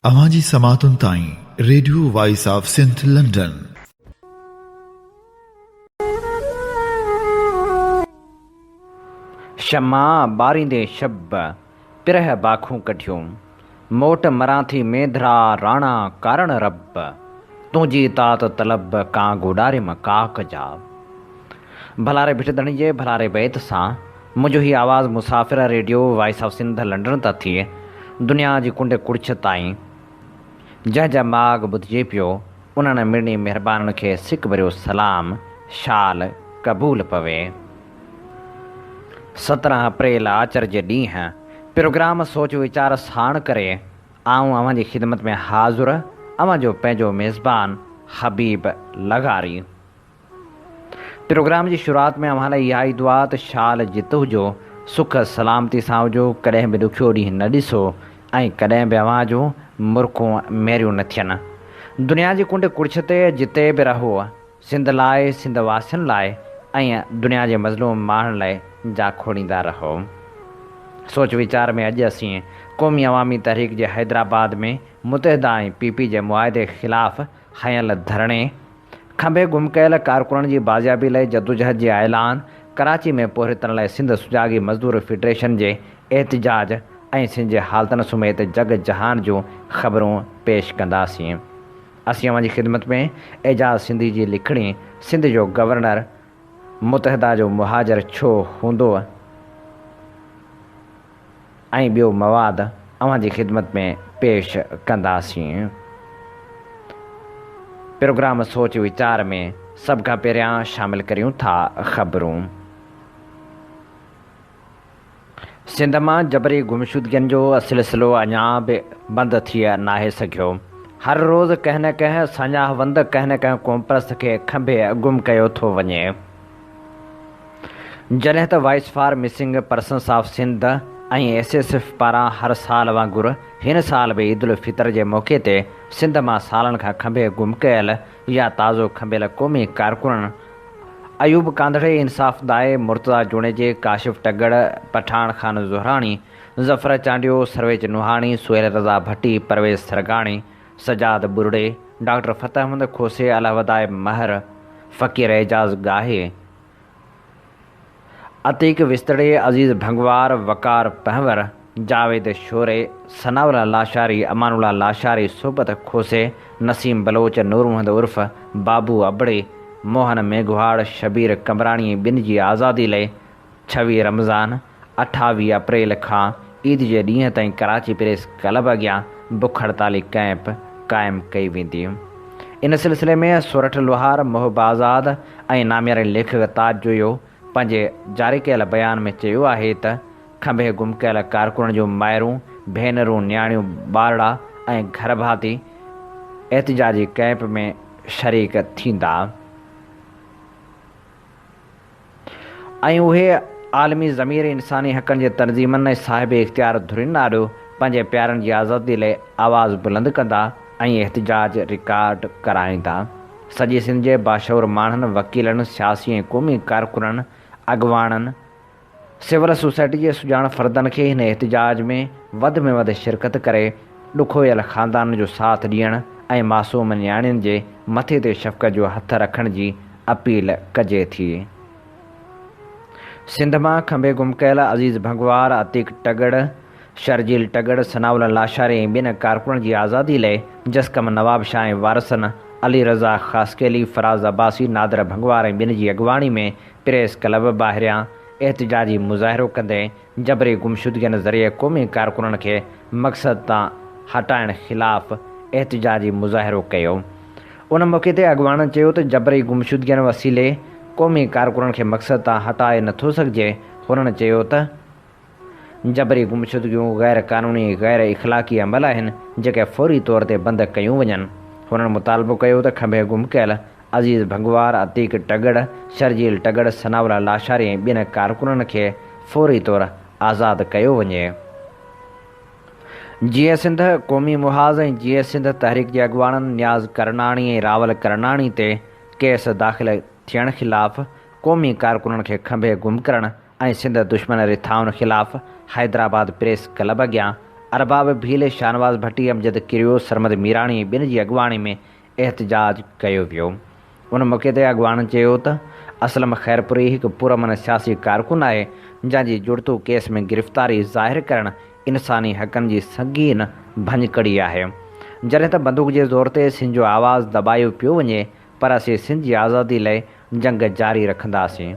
اوهان جي سماعتن تائين radio voice of Sindh London. شمع ٻاريندي شب، پرهه باکون ڪڍيون. موٽ مران ٿي مينڌرا، راڻا ڪارڻ رب. تنهنجي تات طلب، ڪانگ اڏاريم ڪاڪ جا. ڀلاري ڀٽ ڌڻي جي ڀلاري بيت سان. منهنجو هي آواز مسافر radio voice of Sindh London تان ٿي دنيا جي ڪنڊ ڪڙڇ تائين جنهن جا ماڳ ٻڌجي پيو انهن مڙني مهربانن کي سڪ ڀريو سلام شال قبول پوي. 17 اپريل آچر جي ڏينهن پروگرام سوچ ويچار ساڻ ڪري آئون اوهان جي خدمت ۾ حاضر اوهان جو پنهنجو ميزبان حبيب لغاري. پروگرام جي شروعات ۾ اوهان لاء اها ئي دعا ته شال جت هجو، سک سلامتي سان هجو، ڪڏهن به ڏکيو ڏينهن نه ڏسو ۽ ڪڏهن به اوهان جون مرڪون ميريون نه ٿين. دنيا جي ڪنڊ ڪڙڇ تي جتي به رهو، سنڌ لاء، سنڌ واسين لاء ۽ دنيا جي مظلوم ماڻهن لاء جاکوڙيندا رهو. سوچ ويچار ۾ اڄ اسين قومي عوامي تحريڪ جي حيدرآباد ۾ متحده ۽ پي پي جي معاهدي خلاف هنيل ڌرڻي، کنڀي گم ڪيل ڪارڪنن جي بازيابي لئه جدوجهد جي اعلان، ڪراچي ۾ پورهيتن لاء سنڌ سجاڳي مزدور فيڊريشن جي احتجاج ۽ سنڌ جي حالتن سميت جڳ جهان جون خبرون پيش ڪنداسين. اسين اوهان جي خدمت ۾ اعجاز سنڌي جي لکڻي سنڌ جو گورنر متحده جو مهاجر ڇو هوندو؟ ۽ ٻيو مواد اوهان جي خدمت ۾ پيش ڪنداسين. پروگرام سوچ ويچار ۾ سڀ کان پهريان شامل ڪريون ٿا خبرون. سنڌ مان جبري گمشدگين جو سلسلو اڃا به بند ٿي ناهي سگهيو. هر روز ڪنهن نه ڪنهن ساڃاهه وند ڪنهن نه ڪنهن قومپرست کي کنڀي گم ڪيو ٿو وڃي. جڏهن ته voice for missing persons of Sindh ۽ S S F پاران هر سال وانگر هن سال به عيد الفطر جي موقعي تي سنڌ مان سالن کان کنڀي گم ڪيل يا تازو کنڀيل قومي ڪارڪنن ايوب ڪانڌڙي، انصاف دائي، مرتضيٰ جوڻيجي، ڪاشف ٽڳڙ، پٺاڻ خان زهراڻي، ظفر چانڊيو، سرويچ نوحاڻي، سهيل رضا ڀٽي، پرويز سرگاڻي، سجاد ٻرڙي، ڊاڪٽر فتح محمد کوسي، الهوڌائي مهر، فقير اعجاز ڳاهي، عتيق وستڙي، عزيز ڀنگوار، وقار پنهور، جاويد شوري، ثناء الله لاشاري، امان الله لاشاري، صحبت کوسي، نسيم بلوچ، نور محمد عرف بابو ابڙي، موهن ميگهواڙ، شبير قمبراڻي ۽ ٻين جي آزادي لئه ڇويهه رمضان، 28 اپريل کان عيد جي ڏينهن تائين ڪراچي پريس ڪلب اڳيان بک هڙتالي ڪئمپ قائم ڪئي ويندي. ان سلسلي ۾ سورٺ لوهار، محب آزاد ۽ نامياري ليکڪ تاج جويو پنهنجي جاري ڪيل بيان ۾ چيو آهي ته کنڀي گم ڪيل ڪارڪنن جون مائرون، ڀينرون، نياڻيون، ٻارڙا ۽ گهرڀاتي احتجاجي ڪئمپ ۾ شريڪ ٿيندا. ۽ اهي عالمي ضمير، انساني حقن جي تنظيمن ۽ صاحب اختيار ڌرين آڏو پنهنجي پيارن جي آزادي لئه آواز بلند ڪندا ۽ احتجاج رڪارڊ ڪرائيندا. سڄي سنڌ جي باشعور ماڻهن، وڪيلن، سياسي ۽ قومي ڪارڪنن، اڳواڻن، سول سوسائٽي جي سڄاڻ فردن کي هن احتجاج ۾ وڌ ۾ وڌ شرڪت ڪري ڏکويل خاندانن جو ساٿ ڏيڻ ۽ معصوم نياڻين جي مٿي تي شفقت جو هٿ رکڻ جي اپيل ڪجي ٿي. سنڌ مان کنڀي گم ڪيل عزيز ڀنگوار، عتيق ٽڳڙ، شرجيل ٽڳڙ، ثناء الله لاشاري ۽ ٻين ڪارڪنن جي آزادي لئه جسقم نوابشاهه ۽ وارثن علي رضا خاصخيلي، فراز عباسي، نادر ڀنگوار ۽ ٻين جي اڳواڻي ۾ پريس ڪلب ٻاهريان احتجاجي مظاهرو ڪندي جبري گمشدگين ذريعي قومي ڪارڪنن کي مقصد تان هٽائڻ خلاف احتجاجي مظاهرو ڪيو. ان موقعي تي اڳواڻن چيو ته جبري گمشدگين وسيلي قومي ڪارڪنن کي مقصد تان هٽائي نٿو سگهجي، هنن چيو ته جبري گمشدگيون غير قانوني ۽ غير اخلاقي عمل آهن جيڪي فوري طور تي بند ڪيون وڃن. هنن مطالبو ڪيو ته کنڀي گم ڪيل عزيز ڀنگوار، عتيق ٽڳڙ، شرجيل ٽڳڙ، ثناء الله لاشاري ۽ ٻين ڪارڪنن کي فوري طور آزاد ڪيو وڃي. جيئي سنڌ قومي محاذ ۽ جيئي سنڌ تحريڪ جي اڳواڻن نياز ڪرناڻي ۽ راول ڪرناڻي تي ڪيس داخل ٿيڻ خلاف قومي ڪارڪنن کي کنڀي گم ڪرڻ ۽ سنڌ دشمن رٿائن خلاف حيدرآباد پريس ڪلب اڳيان ارباب ڀيل، شاهنواز ڀٽي، امجد ڪريو، سرمد ميراڻي ۽ ٻين جي اڳواڻي ۾ احتجاج ڪيو ويو. ان موقعي تي اڳواڻن چيو ته اسلم خيرپوري هڪ پرامن سياسي ڪارڪن آهي، جنهن جي جڙتو ڪيس ۾ گرفتاري ظاهر ڪرڻ انساني حقن جي سنگين ڀڃڪڙي آهي. جڏهن ته بندوق جي زور تي سنڌ جو آواز دٻايو پيو وڃي پر اسين سنڌ جي آزادي لئه جنگ جاري رکنداسين.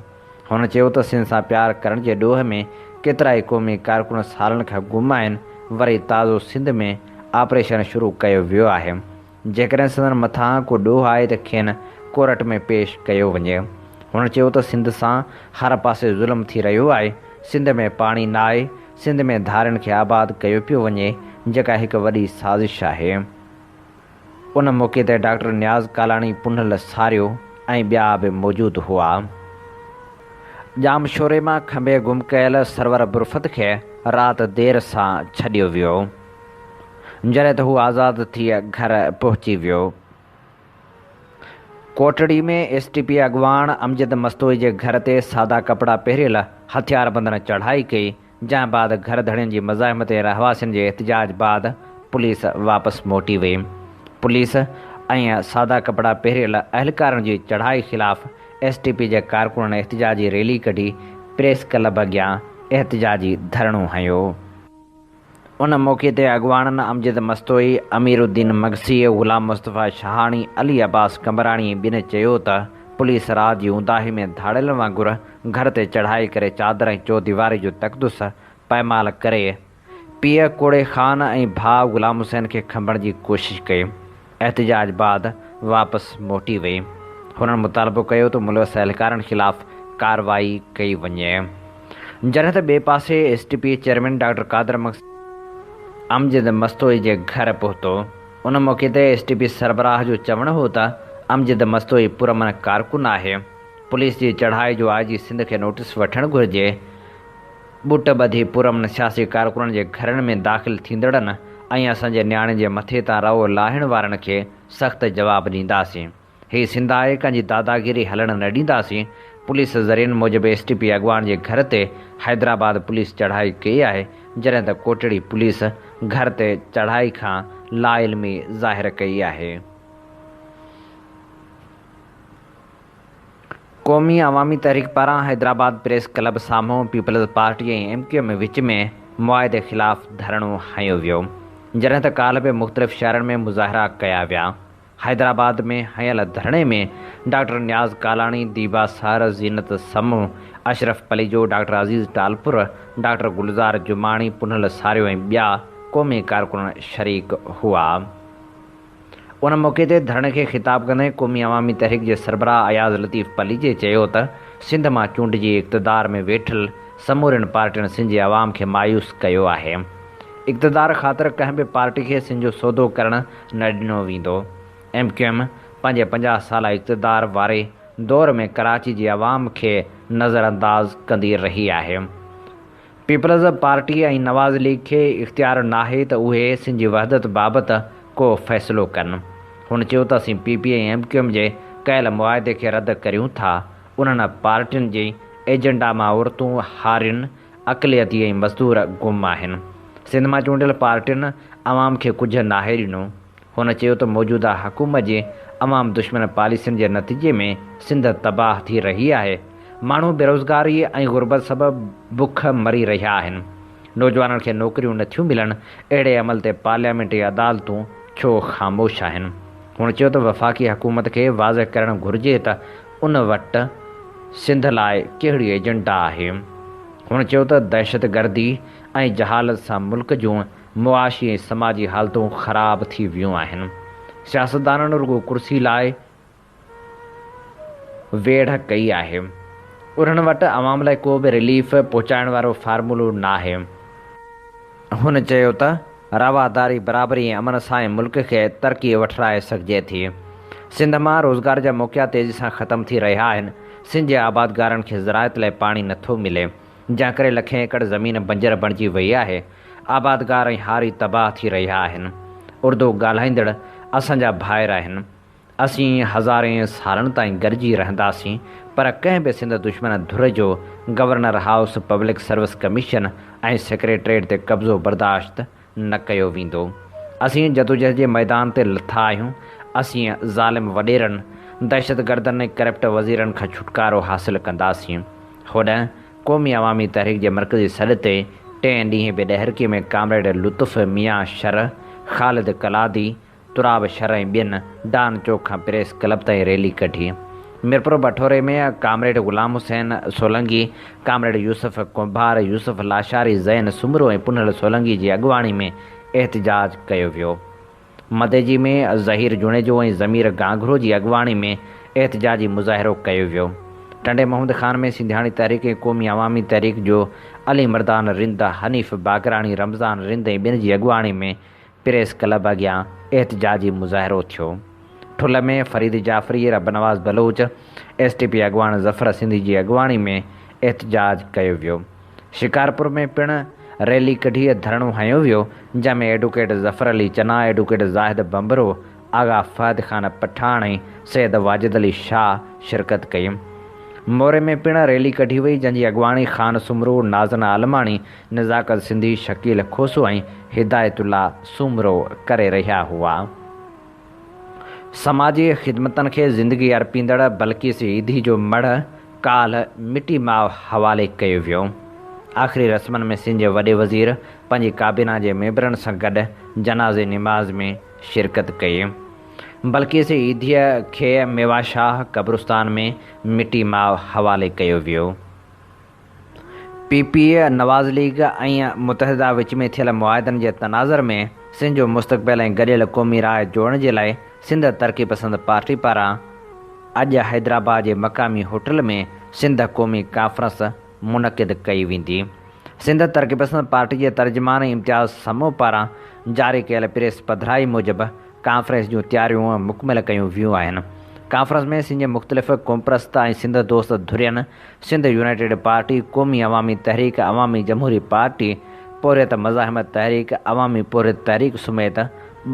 هن چيو ته سنڌ سان پيار ڪرڻ جي ڏوهه ۾ ڪيترائي قومي ڪارڪن سالن کان گم آهن، وري تازو سنڌ ۾ آپريشن شروع ڪيو ويو آهي. جيڪڏهن سندن مٿان ڪو ڏوهه آهي ته کين ڪورٽ ۾ پيش ڪيو وڃي. هن چيو ته سنڌ سان هر پاسي ظلم ٿي رهيو آهي، سنڌ ۾ پاڻي ناهي، سنڌ ۾ ڌارين کي آباد ڪيو پيو وڃي، جيڪا هڪ وڏي سازش آهي. ان موقعي تي ڊاڪٽر نياز ڪالاڻي، پنهل ساريو ۽ ٻيا به موجود هئا. ڄامشوري مان کنڀي گم ڪيل سرور برفت کي رات دير سان ڇڏيو ويو، جڏهن ته هو آزاد ٿي گهر پهچي ويو. ڪوٽڙي ۾ ايس ٽي پي اڳواڻ امجد مستوئي جي گهر تي سادا ڪپڙا پهريل هٿياربندن چڙهائي ڪئي، جنهن بعد گهر ڌڻين جي مزاحمت ۽ رهواسين جي احتجاج بعد پوليس واپس موٽي وئي. پوليس ۽ سادا ڪپڙا پهريل اهلڪارن جي چڙهائي خلاف ايس ٽي پي جي ڪارڪنن احتجاجي ريلي ڪڍي پريس ڪلب اڳيان احتجاجي ڌرڻو هنيو. ان موقعي تي اڳواڻن امجد مستوئي، امير الدين مگسي، غلام مصطفيٰ شاهاڻي، علي عباس قمبراڻي ۽ ٻين چيو ته پوليس رات جي اونداهي ۾ ڌاڙيلن وانگر گهر تي چڙهائي ڪري چادر ۽ چوديواري جو تقدس پائمال ڪري پيء ڪوڙي خان ۽ ڀاء غلام حسين کي کنڀڻ جي ڪوشش ڪئي. احتجاج بعد واپس موٽي وئي. هنن مطالبو ڪيو ته ملوث اهلڪارن خلاف ڪارروائي ڪئي وڃي. جڏهن ته ٻئي پاسي S T P chairman doctor Qadir Magsi Amjad Mastoi جي گهر پهتو. ان موقعي تي ايس ٽي پي سربراهه جو چوڻ هو ته امجد مستوئي پرامن ڪارڪن آهي، پوليس جي چڙهائي جو آء جي سنڌ کي نوٽيس وٺڻ گهرجي. ٻوٽ ٻڌي پرامن سياسي ڪارڪنن جي گهرن ۾ داخل ٿيندڙن ۽ اسان جي نياڻين جي مٿي تان رئو لاهڻ وارن کي سخت جواب ڏينداسين. هي سنڌ آهي ڪنهن جي داداگيري هلڻ نه ڏينداسين. پوليس ذريعن موجب ايس ٽي پي اڳواڻ جي گهر تي حيدرآباد پوليس چڙهائي ڪئي آهي جڏهن ته ڪوٽڙي پوليس گهر تي چڙهائي کان لاعلمي ظاهر ڪئي آهي. قومي عوامي تحريڪ پاران حيدرآباد پريس ڪلب سامهون Peoples Party ۽ M Q M وچ ۾ معاهدي خلاف ڌرڻو هنيو ويو، جڏهن ته ڪالهه به مختلف شهرن ۾ مظاهرا ڪيا ويا. حيدرآباد ۾ هنيل ڌرڻي ۾ ڊاڪٽر نياز ڪالاڻي، ديبا سحر، زينت سمون، اشرف پليجو، ڊاڪٽر عزيز ٽالپر، ڊاڪٽر گلزار جماڻي، پنهل ساريو ۽ ٻيا قومي ڪارڪن شريڪ هئا. ان موقعي تي ڌرڻي کي خطاب ڪندي قومي عوامي تحريڪ جي سربراهه اياز لطيف پليجي چيو ته سنڌ مان چونڊجي اقتدار ۾ ويٺل سمورين پارٽين سنڌ جي عوام کي مايوس ڪيو آهي. اقتدار خاطر ڪنهن به پارٽي کي سنڌ جو سودو ڪرڻ نه ڏنو ويندو. ايم ڪيو ايم پنهنجي 50 سالا اقتدار واري دور ۾ ڪراچي جي عوام کي نظرانداز ڪندي رهي آهي. پيپلز پارٽي ۽ نواز ليگ کي اختيار ناهي ته اهي سنڌ جي وحدت بابت ڪو فيصلو ڪن. هن چيو ته اسين P P ۽ M Q M جي ڪيل معاهدي کي رد ڪريون ٿا، انهن پارٽين جي ايجنڊا مان عورتون، هارين، اقليتي ۽ مزدور گم آهن. سنڌ مان چونڊيل پارٽين عوام کي ڪجهه ناهي ڏنو. هن چيو ته موجوده حڪومت جي عوام دشمن پاليسين جي نتيجي ۾ سنڌ تباهه ٿي رهي آهي، ماڻهو بيروزگاري ۽ غربت سبب بک مري رهيا آهن، نوجوانن کي نوڪريون نٿيون ملن، اهڙي عمل تي پارليامينٽ ۽ عدالتون ڇو خاموش آهن؟ هن چيو ته وفاقي حڪومت کي واضح ڪرڻ گهرجي ته ان وٽ سنڌ لاء ڪهڙي ايجنڊا آهي؟ هن چيو ته دهشتگردي ۽ جهالت سان ملڪ جون معاشي ۽ سماجي حالتون خراب ٿي ويون آهن. سياستدانن رڳو ڪرسي لاء ويڙهه ڪئي آهي. انهن وٽ عوام لاء ڪو به رليف پهچائڻ وارو فارمولو ناهي. هن چيو ته رواداري، برابري ۽ امن سان ئي ملڪ کي ترقي وٺرائي سگهجي ٿي. سنڌ مان روزگار جا موقعا تيزي سان ختم ٿي رهيا آهن. سنڌ جي آبادگارن کي زراعت لاء پاڻي نٿو ملي. جنهن ڪري لکين ايڪڙ زمين بنجر بڻجي وئي آهي، آبادگار ۽ هاري تباهه ٿي رهيا آهن. اردو ڳالهائيندڙ اسان جا ڀائر آهن. اسين هزارين سالن تائين گڏجي رهنداسين پر ڪنهن به سنڌ دشمن ڌر جو governor house, public service commission ۽ secretariat تي قبضو برداشت نه ڪيو ويندو. اسين جدوجهد جي ميدان تي لٿا آهيون، اسين ظالم وڏيرن، دهشتگردن ۽ ڪرپٽ وزيرن کان ڇوٽڪارو حاصل ڪنداسين. هوڏانهن قومي عوامي تحريڪ جي مرڪزي سڏ تي ٽئين ڏينهن به ڏهرڪي ۾ ڪامريڊ لطف ميان شر، خالد ڪلادي، تراب شر ۽ ٻين ڊان چوڪ کان پريس ڪلب تائين ريلي ڪڍي. ميرپور بٺوري ۾ ڪامريڊ غلام حسين سولنگي، ڪامريڊ يوسف ڪنڀار، يوسف لاشاري، زين سومرو ۽ پنهل سولنگي جي اڳواڻي ۾ احتجاج ڪيو ويو. مديجي ۾ ظهير جوڻيجو ۽ ضمير گانگهرو جي اڳواڻي ۾ احتجاجي مظاهرو ڪيو ويو. ٽنڊي محمد خان ۾ سنڌياڻي تحريڪ ۽ قومي عوامي تحريڪ جو علي مردان رند، حنيف باگراڻي، رمضان رند ۽ ٻين جي اڳواڻي ۾ پريس ڪلب اڳيان احتجاجي مظاهرو ٿيو. Thul ۾ Farid Jafri, Rabnawaz Baloch, S T P اڳواڻ ظفر سنڌي جي اڳواڻي ۾ احتجاج ڪيو ويو. شڪارپور ۾ پڻ ريلي ڪڍي ڌرڻو هنيو ويو، جنهن ۾ ايڊوڪيٽ ظفر علي چنا، ايڊوڪيٽ زاهد ڀنڀرو، آغا فهد خان پٺاڻ ۽ سيد واجد علي شاهه شرڪت ڪئي. موري ۾ پڻ ريلي ڪڍي وئي، جنهن جي اڳواڻي خان سومرو، نازن عالماڻي، نزاڪت سنڌي، شڪيل کوسو ۽ هدايت الله سومرو ڪري رهيا هئا. سماجي خدمتن کي زندگي ارپيندڙ بلقيس ايڌي جو مڙهه ڪالهه مٽي ماء حوالي ڪيو ويو. آخري رسمن ۾ سنڌ جي وڏي وزير پنهنجي ڪابينا جي ميمبرن سان گڏ جنازي نماز ۾ شرڪت ڪئي. بلقيس ايڌيء کي ميوا شاهه قبرستان ۾ مٽي ماء حوالي ڪيو ويو. پي پي، نواز ليگ ۽ متحده وچ ۾ ٿيل معاهدن جي تناظر ۾ سنڌ جو مستقبل ۽ گڏيل قومي راء جوڙڻ جي لاء سنڌ ترقي پسند پارٽي پاران اڄ حيدرآباد جي مقامي هوٽل ۾ سنڌ قومي ڪانفرنس منعقد ڪئي ويندي. سنڌ ترقي پسند پارٽي جي ترجمان امتياز سمون پاران جاري ڪيل پريس پڌرائي موجب ڪانفرنس جون تياريون مڪمل ڪيون ويون آهن. ڪانفرنس ۾ سنڌ جي مختلف قومپرست ۽ سنڌ دوست ڌرين، سنڌ يونائيٽيڊ پارٽي، قومي عوامي تحريڪ، عوامي جمهوري پارٽي، پورهيت مزاحمت تحريڪ، عوامي پورهيت تحريڪ سميت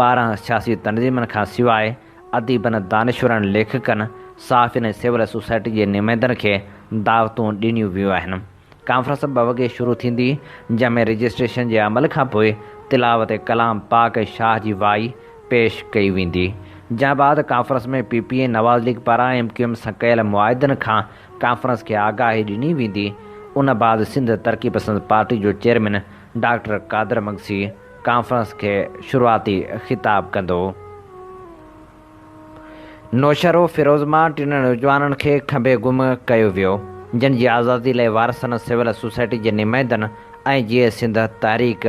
12 سياسي تنظيمن کان سواء اديبن، دانشورن، ليکڪن، صحافين ۽ سول سوسائٽي جي نمائندن کي دعوتون ڏنيون ويون آهن. ڪانفرنس ٻه وڳي شروع ٿيندي، جنهن ۾ رجسٽريشن جي عمل کانپوء تلاوت ڪلام پاڪ ۽ شاهه جي وائي پيش ڪئي ويندي. جنهن بعد conference ۾ P P ۽ Nawaz league پاران ايم ڪيو ايم سان ڪيل معاهدن کان ڪانفرنس کي آگاهي ڏني ويندي. ان بعد سنڌ ترقي پسند پارٽي جو chairman doctor Qadir Magsi conference کي شروعاتي خطاب ڪندو. نوشهرو فيروز مان ٽن نوجوانن کي کنڀي گم ڪيو ويو، جن جي آزادي لاء وارثن، سول سوسائٽي جي نمائندن ۽ جيئي سنڌ تحريڪ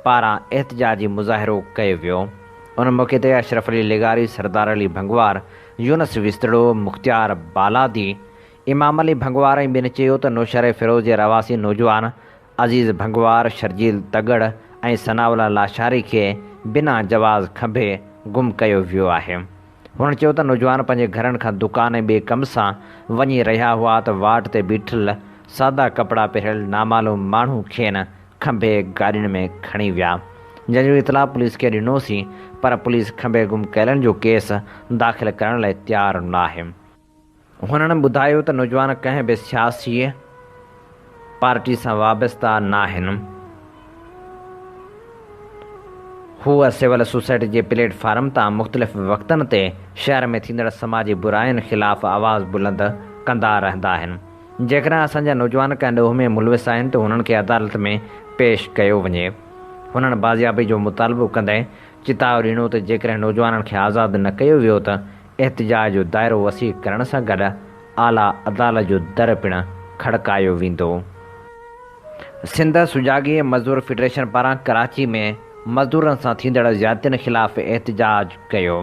پاران احتجاجي مظاهرو ڪيو ويو. ان موقعي تي اشرف علي لغاري، سردار علي ڀنگوار، يونس وستڙو، مختيار بالادي، امام علي ڀنگوار ۽ ٻين چيو ته نوشهري فيروز جي رهواسي نوجوان عزيز ڀنگوار، شرجيل تڳڙ ۽ ثناء الله لاشاري کي بنا جواز کنڀي گم ڪيو ويو آهي. هن چيو ته نوجوان پنهنجي گهرن کان دڪان ۽ ٻئي ڪم سان وڃي رهيا هئا ته واٽ تي بيٺل سادا ڪپڙا پهريل نامعلوم ماڻهو کين کنڀي گاڏين ۾ کڻي ويا، جنهن جو اطلاع پوليس کي ڏنوسين پر پوليس کنڀي گم ڪيلن جو ڪيس داخل ڪرڻ لاء تيار ناهي. هنن ٻڌايو ته نوجوان ڪنهن به سياسي پارٽي سان وابسته ناهن. هو سول سوسائٽي جي پليٽ فارم تان مختلف وقتن تي شهر ۾ ٿيندڙ سماجي براين خلاف آواز بلند ڪندا رهندا آهن. جيڪڏهن اسان جا نوجوان ڪنهن ڏوهه ۾ ملوث آهن ته هنن کي عدالت ۾ پيش ڪيو وڃي. هنن بازيابي جو مطالبو ڪندي چتاء ڏنو ته جيڪڏهن نوجوانن کي آزاد نه ڪيو ويو ته احتجاج جو دائرو وسيع ڪرڻ سان گڏ اعليٰ عدالت جو در پڻ کڙڪايو ويندو. سنڌ سجاڳي مزدور فيڊريشن پاران ڪراچي ۾ مزدورن سان ٿيندڙ زيادتين خلاف احتجاج ڪيو.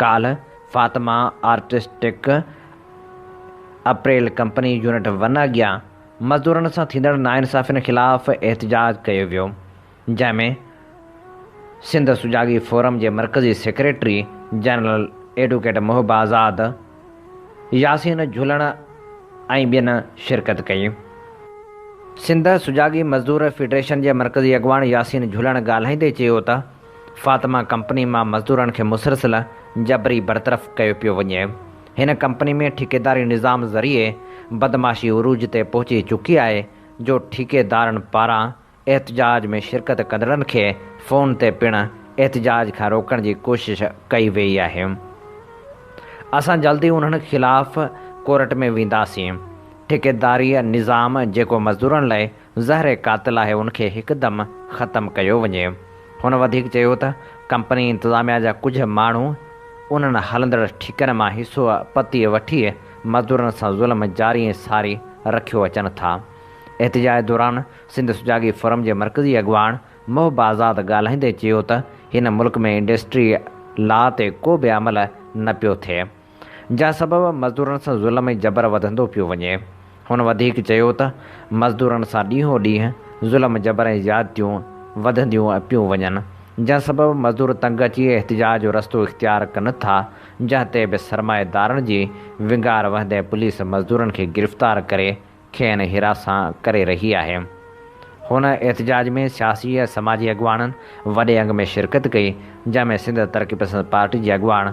ڪالهه Fatima artistic apparel company unit one اڳيان مزدورن سان ٿيندڙ ناانصافين خلاف احتجاج ڪيو ويو. جنهن ۾ سنڌ سجاڳي فورم جي مرڪزي secretary general advocate Mohib Azad, Yasin Jhulan ۽ ٻين شرڪت ڪئي. سنڌ سجاڳي مزدور فيڊريشن جي مرڪزي اڳواڻ ياسين جهلڻ ڳالهائيندي چيو ته فاطمه ڪمپني مان مزدورن کي مسلسل جبري برطرف ڪيو پيو وڃي، هن ڪمپني ۾ ٺيڪيداري نظام ذريعي بدمعاشي عروج تي پهچي چڪي آهي جو ٺيڪيدارن پاران احتجاج ۾ شرڪت ڪندڙن کي فون تي پڻ احتجاج کان روڪڻ جي ڪوشش ڪئي ويئي آهي. اسان جلدي انهن خلاف ڪورٽ ۾ وينداسين. ٺيڪيداري نظام جيڪو مزدورن لاء زهر قاتل آهي ان کي هڪدم ختم ڪيو وڃي. هن وڌيڪ چيو ته ڪمپني انتظاميا جا ڪجهه ماڻهو انهن هلندڙ ٺيڪن مان حصو پتي وٺي مزدورن سان ظلم جاري ۽ ساري رکيو اچن ٿا. احتجاج دوران سنڌ سجاڳي فورم جي مرڪزي اڳواڻ محب آزاد ڳالهائيندي چيو ته هن ملڪ ۾ انڊسٽري لا تي ڪو به عمل نه پيو ٿئي. جنهن سبب مزدورن سان ظلم ۽ جبر وڌندو پيو وڃي. هن وڌيڪ چيو ته مزدورن سان ڏينهون ڏينهن ظلم جبر ۽ زيادتيون وڌنديون پيون وڃن، جنهن سبب مزدور تنگ اچي احتجاج جو رستو اختيار ڪن ٿا، جنهن تي به سرمائيدارن جي ونگار وهندي پوليس مزدورن کي گرفتار ڪري کين هراسان ڪري رهي آهي. هن احتجاج ۾ سياسي ۽ سماجي اڳواڻن وڏي انگ ۾ شرڪت ڪئي، جنهن ۾ سنڌ ترقي پسند پارٽي جي اڳواڻ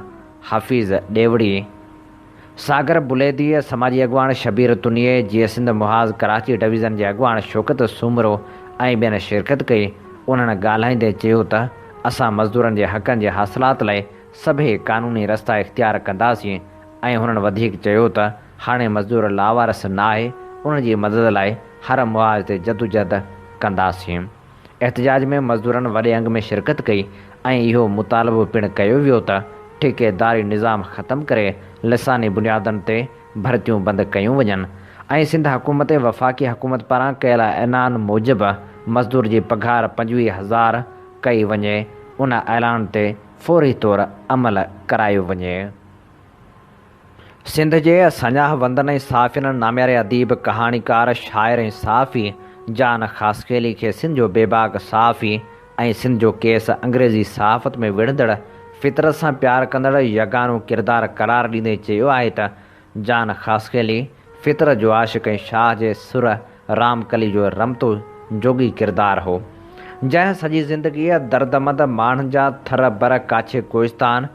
حفيظ ڏيوڙي، ساگر بليدي، سماجي اڳواڻ شبير تنيي، جيئي سنڌ محاذ ڪراچي ڊويزن جي اڳواڻ شوڪت سومرو ۽ ٻين شرڪت ڪئي. انهن ڳالهائيندي چيو ته اسان مزدورن جي حقن جي حاصلات لاء سڀئي قانوني رستا اختيار ڪنداسين ۽ هنن وڌيڪ چيو ته هاڻي مزدور لاوارث ناهي، انهن جي مدد لاء هر محاذ تي جدوجهد ڪنداسين. احتجاج ۾ مزدورن وڏي انگ ۾ شرڪت ڪئي ۽ اهو مطالبو پڻ ڪيو ويو ته ٺيڪيداري نظام ختم ڪري لساني بنيادن تي ڀرتيون بند ڪيون وڃن ۽ سنڌ حڪومت ۽ وفاقي حڪومت پاران ڪيل اعلان موجب مزدور جي پگهار 25 هزار ڪئي وڃي ان اعلان تي فوري طور عمل ڪرايو وڃي. سنڌ جي ساڃاهه وندن ۽ صحافين نامياري اديب، ڪهاڻيڪار، شاعر ۽ صحافي جان خاصخيلي کي سنڌ جو بيباڪ صحافي ۽ سنڌ جو ڪيس انگريزي صحافت ۾ وڙهندڙ فطرت سان پيار ڪندڙ يگانو ڪردار قرار ڏيندي چيو آهي ته جان خاصخيلي فطرت جو عاشق ۽ شاهه جي سر رامڪلي جو رمتو جوڳي ڪردار هو، جنهن سڄي زندگيء دردمند ماڻهن جا ٿر بر ڪاڇي ڪوهستان،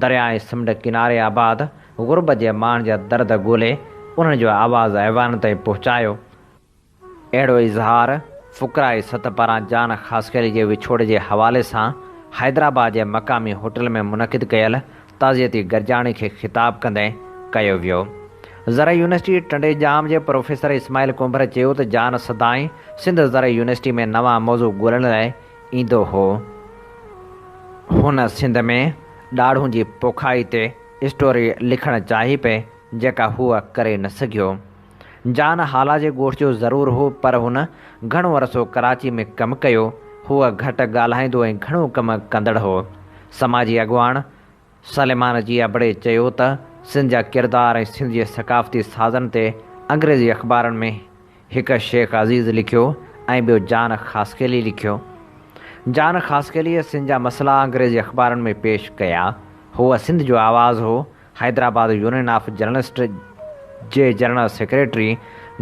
درياء ۽ سمنڊ ڪناري آباد غربت جي ماڻهن جا درد ڳولي انهن جو آواز ايوانن تائين پهچايو. اهڙو اظهار فقرائي سٿ پاران جان خاصخيلي جي وڇوڙي جي حوالي سان حيدرآباد جي مقامي هوٽل ۾ منعقد ڪيل تعزيتي گڏجاڻي کي خطاب ڪندي ڪيو ويو. زرعي يونيورسٽي ٽنڊي ڄام جي پروفيسر اسماعيل ڪنڀر چيو ته جان سدائين سنڌ زرعي يونيورسٽي ۾ نوان موضوع ڳولڻ لاء ايندو هو. هن سنڌ ۾ ڏاڙهون جي پوکائي تي اسٽوري لکڻ چاهي پئي جيڪا هو ڪري نه سگهيو. جان هالا جي ڳوٺ جو ضرور هو پر هن گهڻو عرصو ڪراچي ۾ ڪم ڪيو. هو گهٽ ڳالهائيندو ۽ گهڻو ڪم ڪندڙ هو. سماجي اڳواڻ سليمان جي ابڙي چيو ته سنڌ جا ڪردار ۽ سنڌ جي ثقافتي سازن تي انگريزي اخبارن ۾ هڪ شيخ عزيز لکيو ۽ ٻيو جان خاصخيلي لکيو. جان خاصخيليء سنڌ جا مسئلا انگريزي اخبارن ۾ پيش ڪيا. هو سنڌ جو آواز هو. حيدرآباد يونين آف جرنلسٽ جي جنرل سيڪريٽري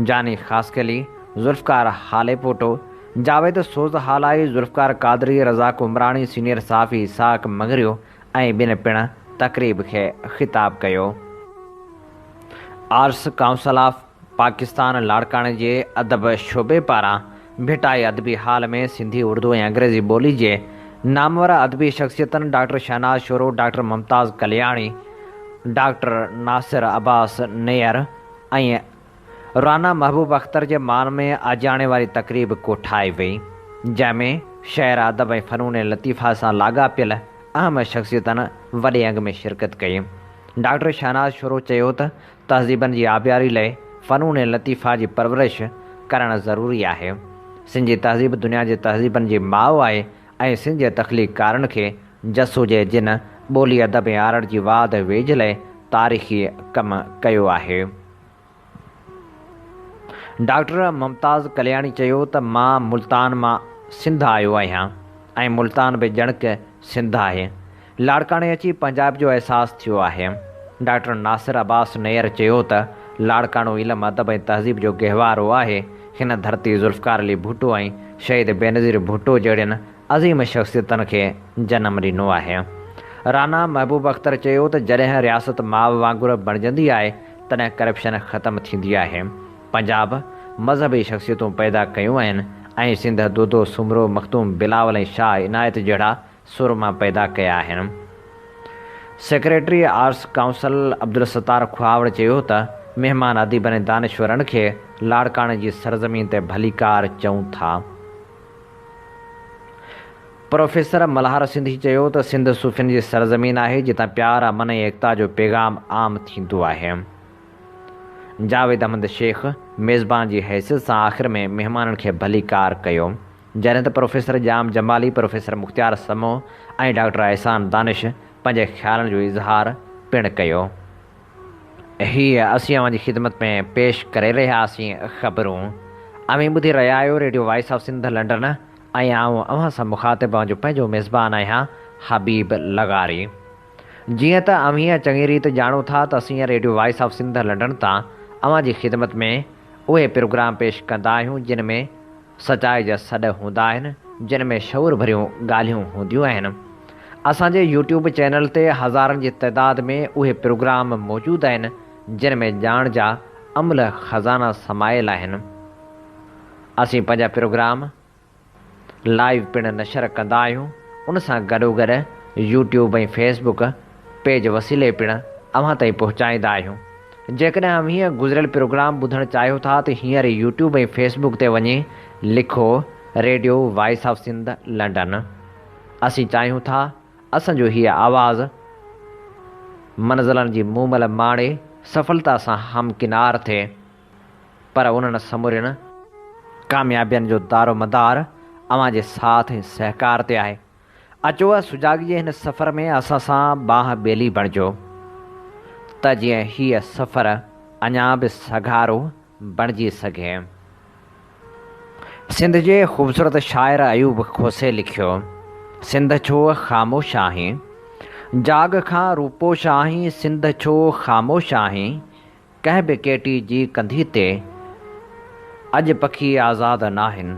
جاني خاصخيلي، ذوالفقار هاليپوٽو، جاويد سوز هالائي، ذوالفقار قادري، رزاق عمراڻي، سينيئر صحافي اسحاق مڱريو ۽ ٻين پڻ تقريب کي خطاب ڪيو. آرٽس ڪائونسل آف پاڪستان لاڙڪاڻي جي ادب شعبي پاران ڀٽائي ادبي هال ۾ سنڌي، اردو ۽ انگريزي ٻولي جي نامور ادبي شخصيتن doctor Shahnaz Shoro, doctor Mumtaz Kalyani, doctor Nasir Abbas Nayyar ۽ Rana Mehboob Akhtar جي مان ۾ آجياڻي واري تقريب ڪوٺائي وئي، جنهن ۾ شعر، ادب ۽ فنون لطيفه سان لاڳاپيل اهم شخصيتن وڏي انگ ۾ شرڪت ڪئي. ڊاڪٽر شهناز شورو چيو ته تهذيبن جي آبياري لئه فنون لطيفه جي پرورش ڪرڻ ضروري آهي. سنڌ جي تهذيب دنيا جي تهذيبن جي ماء آهي ۽ سنڌ جي تخليقڪارن کي جس هجي جن ٻولي ادب ۽ آرٽ جي واڌ ويجهه لئه تاريخي ڪم ڪيو آهي. ڊاڪٽر ممتاز ڪلياڻي چيو ته مان ملتان مان سنڌ آيو آهيان ۽ ملتان به ڄڻڪ سنڌ آهي. لاڙڪاڻي اچي پنجاب جو احساس ٿيو آهي. ڊاڪٽر ناصر عباس نيئر چيو ته لاڙڪاڻو علم، ادب ۽ تهذيب جو گهوارو آهي، هن ڌرتي ذوالفقار علي ڀٽو ۽ شهيد بينظير ڀٽو جهڙين عظيم شخصيتن کي جنم ڏنو آهي. رانا محبوب اختر چيو ته جڏهن رياست ماء وانگر بڻجندي آهي تڏهن ڪرپشن ختم ٿيندي آهي. پنجاب مذهبي شخصيتون پيدا ڪيون آهن ۽ سنڌ دودو سومرو، مخدوم بلاول ۽ شاهه عنايت جهڙا سورما پيدا ڪيا آهن. Secretary arts council Abdul Sattar Khahawar چيو ته مهمان اديبن ۽ دانشورن کي لاڙڪاڻي جي سرزمين تي ڀليڪار چئون ٿا. پروفيسر ملهار سنڌي چيو ته سنڌ صوفين جي سرزمين آهي جتان پيار، امن ۽ ايڪتا جو پيغام عام ٿيندو آهي. جاويد احمد شيخ ميزبان جي حيثيت سان آخر ۾ مهمانن کي ڀليڪار ڪيو. جڏهن ته professor Jam Jamali, professor Mukhtiar Samoon ۽ doctor Ehsan Danish پنهنجي خيالن جو اظهار پڻ ڪيو. هي اسين اوهان جي خدمت ۾ پيش ڪري رهيا هئاسين خبرون. اوهين ٻڌي رهيا آهيو radio voice of Sindh London ۽ آئون اوهان سان مخاطب اوهان جو پنهنجو ميزبان آهيان حبيب لغاري. جيئن ته اوهين چڱي ريت ڄاڻو ٿا ته اسين radio voice of Sindh London تان اوهان جي خدمت ۾ اهي پروگرام پيش ڪندا آهيون جن ۾ سچائي جا سڏ هوندا آهن جن ۾ شعور ڀريون ڳالهيون هونديون آهن. اسان جي يوٽيوب چينل تي هزارن جي تعداد ۾ اهي پروگرام موجود آهن جن ۾ ڄاڻ جا املهه خزانا سمايل آهن. اسين پنهنجا پروگرام. لائيو پڻ نشر ڪندا آهيون ان سان گڏوگڏ يوٽيوب ۽ فيس بڪ پيج وسيلي پڻ اوهان تائين پهچائيندا آهيون جيڪڏهن اوهين گذريل پروگرام ٻڌڻ چاهيو ٿا ته هينئر يوٽيوب ۽ فيس بڪ تي وڃي لکو radio voice of Sindh London اسين چاهيون ٿا اسان جو هيء آواز منزلن جي مومل ماڻي سڦلتا سان همڪنار ٿئي. پر انهن سمورين ڪاميابين جو دارومدار اوهان جي ساٿ ۽ سهڪار تي آهي. اچو سجاڳي جي هن سفر ۾ اسان سان ٻانهه ٻيلي بڻجو ته جيئن هيء سفر اڃا به سگهارو بڻجي سگهي. سنڌ جي خوبصورت شاعر ايوب کوسي لکيو، سنڌ ڇو خاموش آهين؟ جاڳ کان روپوش آهين، سنڌ ڇو خاموش آهين؟ ڪنهن به ڪيٽي جي ڪنڌي تي اڄ پکي آزاد ناهن.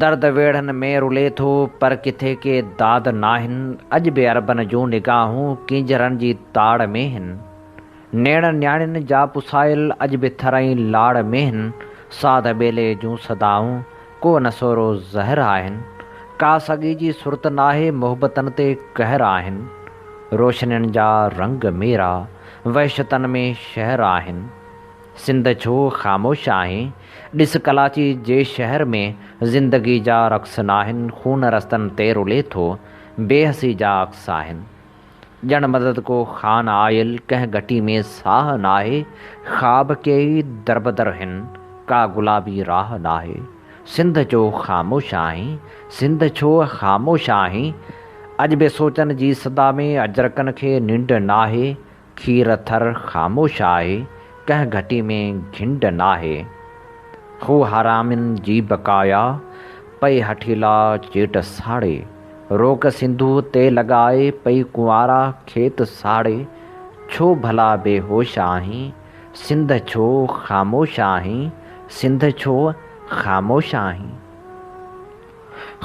درد ويڙهن ۾ رلي ٿو پر ڪٿي ڪي داد ناهن. اڄ به عربن جون نگاهون ڪينجهرن جي تاڙ ۾ هن. نيڻ نياڻين جا پسايل اڄ به ٿر ۽ لاڙ ۾ هن. ساڌ ٻيلي جون صدائون ڪو نسورو زهر آهن. ڪا سڳي جي سرت ناهي محبتن تي قهر آهن. روشنين جا رنگ ميرا وحشتن ۾ شهر آهن. سنڌ ڇو خاموش آهين؟ ڏس ڪلاچي جي شهر ۾ زندگي جا رقص ناهن خون رستن تي رلي ٿو بي حسي جا عڪس آهن. ڄڻ مدد ڪو خان آيل ڪنهن گهٽي ۾ ساهه ناهي خواب ڪيئي دربدر هن ڪا گلابي راهه ناهي سنڌ چو خاموش آهين سنڌ ڇو خاموش آهين اڄ به سوچن جي صدا ۾ اجرڪن کي ننڊ ناهي کير ٿر خاموش آهي ڪنهن گهٽي ۾ گهنڊ ناهي. هو حرامين جي بقايا، پئي هٺيلا چيٽ ساڙي. روڪ سنڌوء تي لڳائي، پئي ڪنوارا کيت ساڙي. ڇو ڀلا بي هوش آهين، سنڌ ڇو خاموش آهين، سنڌ ڇو خاموش آهين.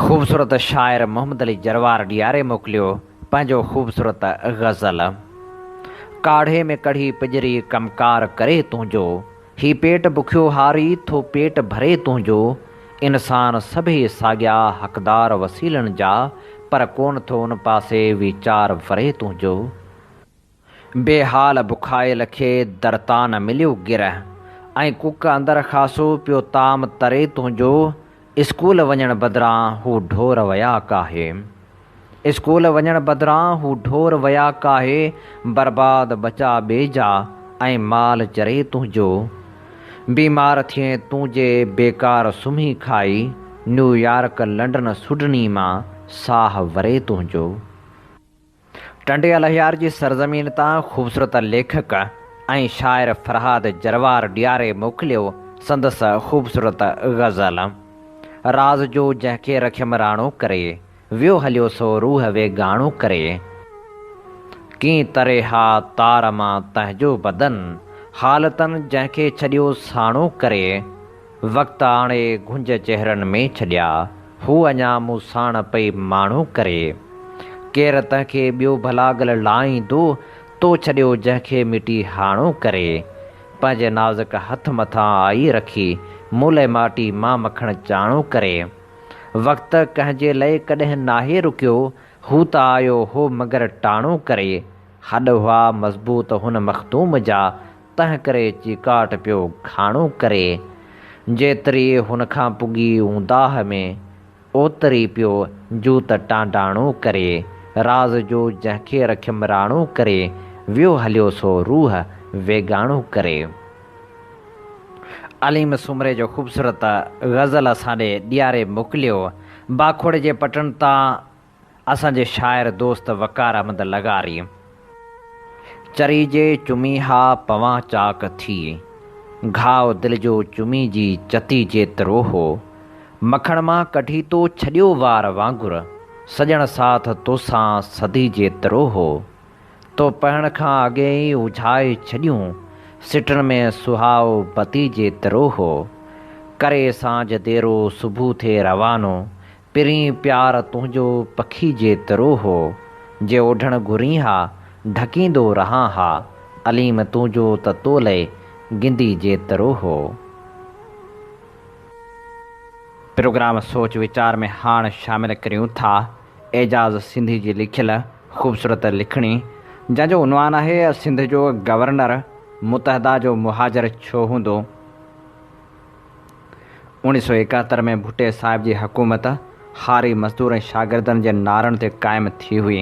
خوبصورت شاعر محمد علي جروار ڏياري موڪليو پنهنجو خوبصورت غزل. ڪاڙهي ۾ ڪڙهي پڄري ڪمڪار ڪري تنهنجو. هي پيٽ بکيو هاري ٿو پيٽ ڀري تنهنجو. انسان سڀئي ساڳيا حقدار وسيلن جا پر ڪونه ٿو ان پاسي ويچار وري تنهنجو. بي حال بکايل کي در تان نه مليو گرهه ۽ ڪک اندر خاصو پيو طعام تري تنهنجو. اسڪول وڃڻ بدران هو ڍور ويا ڪاهي. اسڪول وڃڻ بدران هو ڍور ويا ڪاهي برباد ٻچا ٻئي جا ۽ مال چري تنهنجو. بيمار ٿئين تون جي بيڪار سمهي کائي نيويارڪ لنڊن سڊني مان ساهه وري تنهنجو. ٽنڊي الهيار جي سرزمين تان خوبصورت ليکڪ ۽ شاعر فرهاد جروار ڏياري موڪليو سندس خوبصورت غزل. راز جو جنهن کي رکيم راڻو ڪري، ويو هليو سو روح ويڳاڻو ڪري. ڪين تري ها تار مان تنهن جو بدن، حالتن جنهن کي ڇڏيو ساڻو ڪري. وقت آڻي گهنج چهرن ۾ ڇڏيا، هو اڃا مون ساڻ پئي ماڻو ڪري. ڪير تنهن کي ٻيو ڀلا گل لائيندو، تو ڇڏيو جنهن کي مٽي هاڻو ڪري. پنهنجي نازڪ هٿ مٿان آئي رکي، مون لئه ماٽي مان مکڻ چاڻو ڪري. وقت ڪنهن جي لئه ڪڏهن ناهي رڪيو، هو ته آيو هو مگر ٽاڻو ڪري. هڏ هئا مضبوط هن مخدوم جا، تنهن ڪري چيڪاٽ پيو گهاڻو ڪري. جيتري هن کان پڳي اونداهه ۾، اوتري پيو جوت ٽانڊاڻو ڪري. راز جو جنهن کي رکيم راڻو ڪري، ويو هليو سو روح ويڳاڻو ڪري. عليم سومري جو خوبصورت غزل اسان ڏي ڏياري موڪليو. باکوڙي جي پٽن تان اسان جي شاعر دوست وقار احمد لغاري. چري جي چمي ها پوان چاڪ ٿي. گهاء دل جو چمي جي چتي جيترو هو. مکڻ مان ڪڍي تو ڇڏيو وار وانگر. سڄڻ ساٿ توسان صدي جيترو هو. تو پهڻ کان اڳي ئي اجهائي ڇڏيون. سٽن ۾ سهاء بتي جيترو هو. ڪري سانجهه ديرو صبح ٿئي روانو. پرين پيار تنهنجو پکي جيترو هو، جي اوڍڻ گهرين ها، ڍڪيندو رهان ها، عليم تنهنجو ته تو لئه گندي جيترو هو. پروگرام سوچ ويچار ۾ هاڻ شامل ڪريون ٿا اعجاز سنڌي جي لکيل خوبصورت لکڻي جنهن جو عنوان آهي سنڌ جو گورنر متحده جو مهاجر ڇو هوندو؟ 1971 ۾ ڀٽي صاحب جي حڪومت هاري، مزدور ۽ شاگردن جي نعرن تي قائم ٿي هئي.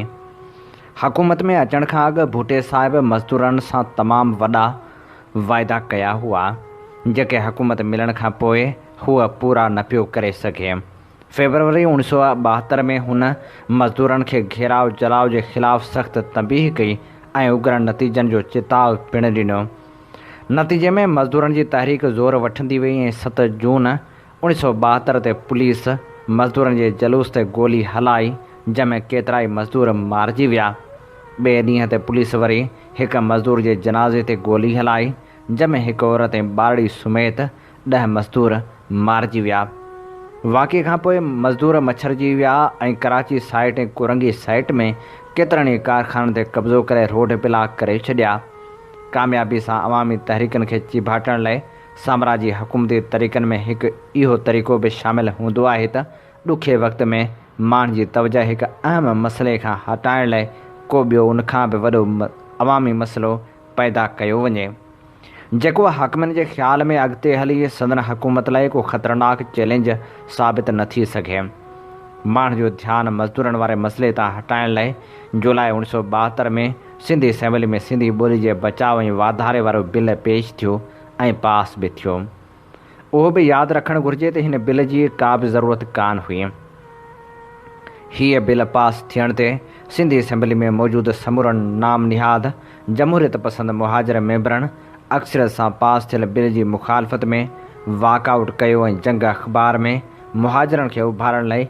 حڪومت ۾ اچڻ کان اڳ ڀٽي صاحب مزدورن سان تمام وڏا واعدا ڪيا هئا، جيڪي حڪومت ملڻ کان پوء هو پورا نه پيو ڪري سگهي. فيبروري 1972 ۾ هن مزدورن کي گهيراء جلاء جي خلاف سخت تنبيهه ڪئي ۽ اگرن نتيجن جو چتاء پڻ ڏنو. نتيجي ۾ مزدورن جي تحريڪ زور وٺندي وئي ۽ 7 جون 1972 تي پوليس مزدورن جي جلوس تي گولي هلائي جنهن ۾ ڪيترائي مزدور مارجي ويا. ٻئي ڏينهن تي پوليس وري هڪ مزدور جي جنازي تي گولي هلائي جنهن ۾ هڪ عورت ۽ ٻارڙي سميت 10 مزدور مارجي ويا. واقعي کان پوء مزدور مڇرجي ويا ۽ ڪراچي سائيٽ ۽ ڪورنگي سائيٽ ۾ ڪيترن ئي ڪارخانن تي قبضو ڪري روڊ بلاڪ ڪري ڇڏيا. ڪاميابي سان عوامي تحريڪن کي چيڀاٽڻ لئه سامراجي حڪومتي طريقن ۾ هڪ اهو طريقو به شامل هوندو آهي ته ڏکي وقت ۾ ماڻهن جي توجهه هڪ اهم مسئلي کان هٽائڻ لئه ڪو ٻيو ان کان به وڏو عوامي مسئلو پيدا ڪيو وڃي. جيڪو حاڪمن جي خيال ۾ اڳتي هلي سندن حڪومت لاء ڪو خطرناڪ چئلينج ثابت نه ٿي سگهي. ماڻهن جو ڌيان مزدورن واري مسئلي تان هٽائڻ لاء جولاء 1972 ۾ سنڌ اسيمبلي ۾ سنڌي ٻولي جي بچاء ۽ واڌاري وارو بل پيش ٿيو ۽ پاس به ٿيو. اهو به ياد رکڻ گهرجي ته هن بل جي ڪا به ضرورت ڪانه هئي. هيء بل پاس ٿيڻ تي سنڌ اسيمبلي ۾ موجود سمورن نام نهاد جمهوريت پسند مهاجر ميمبرن اڪثريت سان پاس ٿيل بل جي مخالفت ۾ واڪ آئوٽ ڪيو ۽ جنگ اخبار ۾ مهاجرن کي اڀارڻ لئي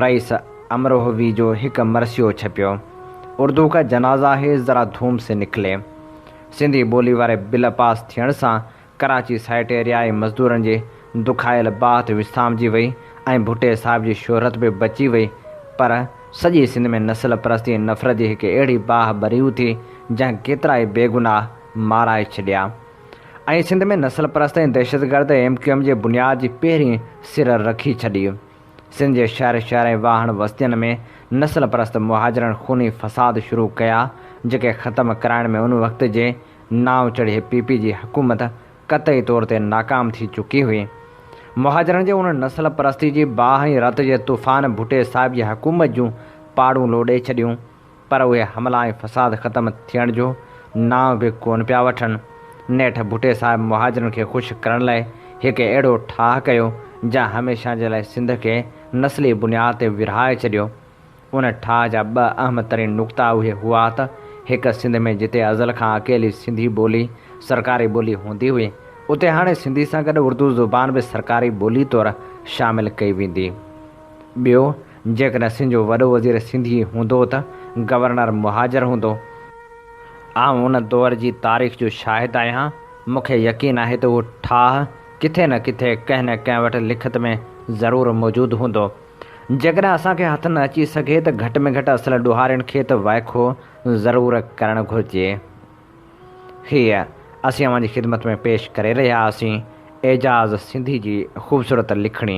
رئيس امروهوي جو هڪ مرثيو ڇپيو. اردو ڪا جنازه هي ذرا ڌوم سي نڪلي. سنڌي ٻولي واري بل پاس ٿيڻ سان ڪراچي سائيٽ ايريا ۽ مزدورن جي دکايل باهه ته وسامجي وئي ۽ ڀٽي صاحب جي شهرت به بچي وئي پر سڄي سنڌ ۾ نسل پرستي ۽ نفرت جي هڪ اهڙي باهه ٻري اٿي جنهن ڪيترائي بيگناهه مارائي ڇڏيا ۽ سنڌ ۾ نسل پرست ۽ دهشتگرد ايم ڪيو ايم جي بنياد جي پهرين سر رکي ڇڏي. سنڌ جي شهر شهر ۽ واهڻ وستين ۾ نسل پرست مهاجرن خوني فساد شروع ڪيا جيڪي ختم ڪرائڻ ۾ ان وقت جي نانء چڙهي پي پي جي حڪومت قطعي طور تي ناڪام ٿي چڪي هئي. مهاجرن جي ان نسل پرستي جي باهه ۽ رت جي طوفان ڀٽي صاحب جي حڪومت جون پاڙون لوڏي ڇڏيون پر اهي حملا ۽ فساد ختم ٿيڻ جو نانء به ڪونه پيا وٺن. نيٺ ڀٽي صاحب مهاجرن کي خوش ڪرڻ لاء هڪ اهڙو ٺاهه ڪيو جنهن هميشه جي لاء سنڌ کي نسلي بنياد تي ورهائي ڇڏيو. ان ٺاهه جا ٻه اهم ترين نقطا اهي هئا ته هڪ سنڌ ۾ جتي ازل کان اڪيلي سنڌي ٻولي سرڪاري ٻولي هوندي هئي، اتي هاڻي سنڌي سان گڏ اردو زبان به سرڪاري ٻولي طور شامل ڪئي ويندي. ٻيو، جيڪڏهن سنڌ جو وڏو وزير سنڌي هوندو ته گورنر مهاجر هوندو. آئون ان دؤر جي تاريخ جو شاهد آهيان، مون کي يقين آهي ته اهو ٺاهه ڪٿي نه ڪٿي ڪنهن نه ڪنهن وٽ لکت ۾ ضرور موجود هوندو. جيڪڏهن اسان کي هٿ نه اچي سگهي ته گهٽ ۾ گهٽ اصل ڏوهارين کي ته وائکو ضرور ڪرڻ گهرجي. هيء اسين اوهان جي خدمت ۾ پيش ڪري رهيا هئاسين اعجاز سنڌي جي خوبصورت لکڻي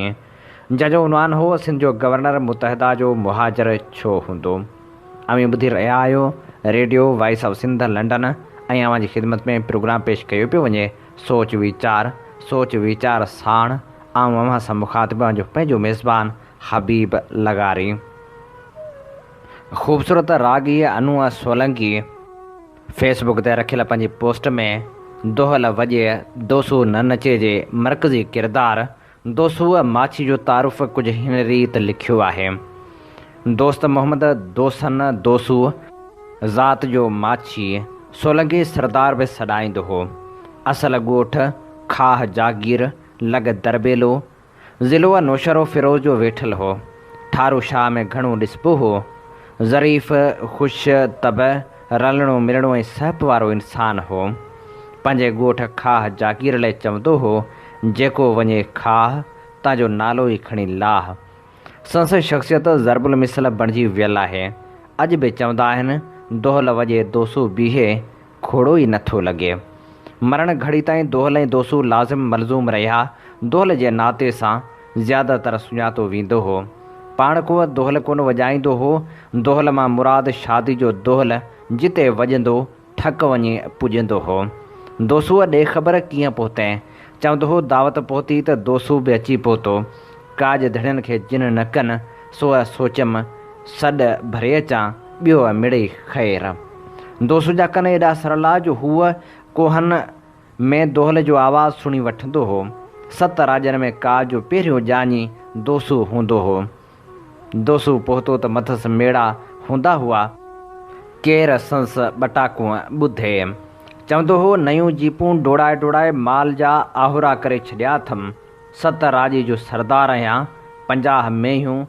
جنهن جو عنوان هو سنڌ جو گورنر متحده جو مهاجر ڇو هوندو؟ اوهين ٻڌي رهيا آهيو radio voice of Sindh London ۽ اوهان جي خدمت ۾ پروگرام پيش ڪيو پيو وڃي سوچ ويچار سوچ ويچار ساڻ آئون اوهان سان مخاطب اوهان جو پنهنجو ميزبان حبيب لغاري. خوبصورت راڳي انو سولنگي فيس بڪ تي رکيل پنهنجي پوسٽ ۾ دهل وڄي دوسو نه نچي جي مرڪزي ڪردار دوسوء ماڇي جو تعارف ڪجهه هن ريت لکيو آهي، دوست محمد دوسن دوسو ذات جو ماڇي سولنگي سردار به سڏائيندو هو. اصل ڳوٺ کاهه جاگير لڳ درٻيلو، ضلعو نوشهروفيروز جو ويٺل هو. ٺارو شاهه ۾ گهڻو ڏسبو هو. ظريف، خوش طبع، رلڻو ملڻو ۽ سهپ وارو انسان هو. پنهنجي ڳوٺ کاهه جاگير لئه چوندو هو، جيڪو وڃي کاهه، تان جو نالو ئي کڻي لاهه. سندس شخصيت ضرب المثل بڻجي ويل آهي. اڄ به چوندا آهن، دهل وڄي دوسو بيهي، کوڙو ئي نٿو لڳي. مرڻ گهڙي تائين دهل ۽ دوسو لازم ملزوم رهيا. دهل جي ناتي سان زياده تر سڃاتو ويندو هو. پاڻ ڪو دهل ڪونه وڄائيندو هو. دهل مان مراد شادي جو دهل جتي وڄندو ٺڪ وڃي پڄندو هو. دوسوء ڏي خبر ڪيئن پهتين؟ چوندو هو دعوت پهتي ته دوسو به اچي پهتو. ڪاڄ ڌڻين کي جن نه ڪن، سو سوچيم سڏ ڀري اچان، ٻيو مڙئي خير. دوسو جا ڪن ايڏا سرلا جو هو ڪوهن ۾ دهل جو آواز سڻي وٺندو هو. ست راڄن ۾ ڪاڄ جو پهريون ڄاڃي دوسو هوندو هو. دوسو پهتو ته مٿس ميڙا هوندا هئا. ڪير سنس ٻٽاڪون ٻڌي. چوندو هو، نيون جيپون ڊوڙائي ڊوڙائي مال جا آهورا ڪري ڇڏيا اٿم. ست راڄي جو سردار آهيان، 50 مينهيون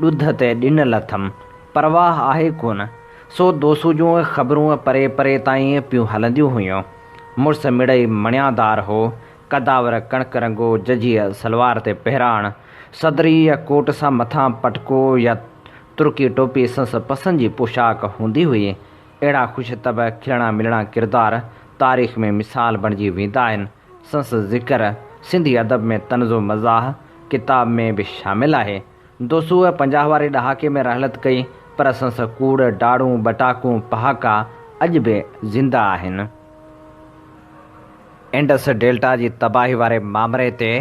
ڏڌ تي ڏنل اٿم. پرواهه آهي ڪونه. سو دوسو جون خبرون پري پري تائين پيون هلنديون هيون. مڙس مڙئي مڻيادار هو. قداور ڪڻڪ رنگو ججهيء سلوار تي پهراڻ، صدري يا ڪوٽ سان مٿان پٽڪو يا ترڪي ٽوپي سنس پسند جي پوشاڪ هوندي هئي. اهڙا خوش طبع کلڻا ملڻا ڪردار تاريخ ۾ مثال بڻجي ويندا آهن. سنس ذڪر سنڌي ادب ۾ طنز و مزاح ڪتاب ۾ به شامل آهي. دوسوء 50 واري ڏهاڪي ۾ رحلت ڪئي پر سنس ڪوڙ، ڊاڙون، ٻٽاڪون، پهاڪا اڄ به زنده آهن. انڊس ڊيلٽا جي تباهي واري مامري تي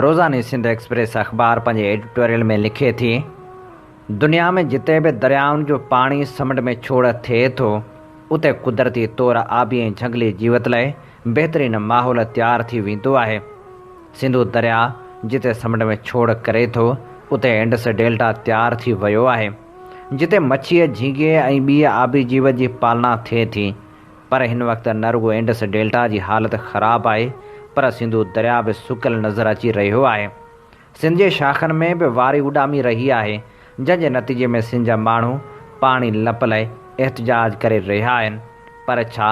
روزاني سنڌ ايڪسپريس اخبار پنهنجي ايڊيٽوريل ۾ لکي ٿي، دنيا ۾ جتي به دريائن جو پاڻي سمنڊ ۾ ڇوڙ ٿئي ٿو، اتي قدرتي طور آبي ۽ جهنگلي جيوت لاء بهترين ماحول تيار ٿي ويندو آهي. سنڌو درياء جتي سمنڊ ۾ ڇوڙ ڪري ٿو، اتي انڊس ڊيلٽا تيار ٿي ويو آهي، جتي مڇيء، جهينگي ۽ ٻيء آبي جيوت جي پالنا ٿئي ٿي. پر هن وقت نه رڳو انڊس ڊيلٽا جي حالت خراب آهي پر سنڌو درياء به سڪل نظر اچي رهيو آهي. سنڌ جي شاخن ۾ به واري اڏامي رهي آهي جنهن جي نتيجي ۾ سنڌ جا ماڻهو پاڻي لپ لاء احتجاج ڪري رهيا آهن پر ڇا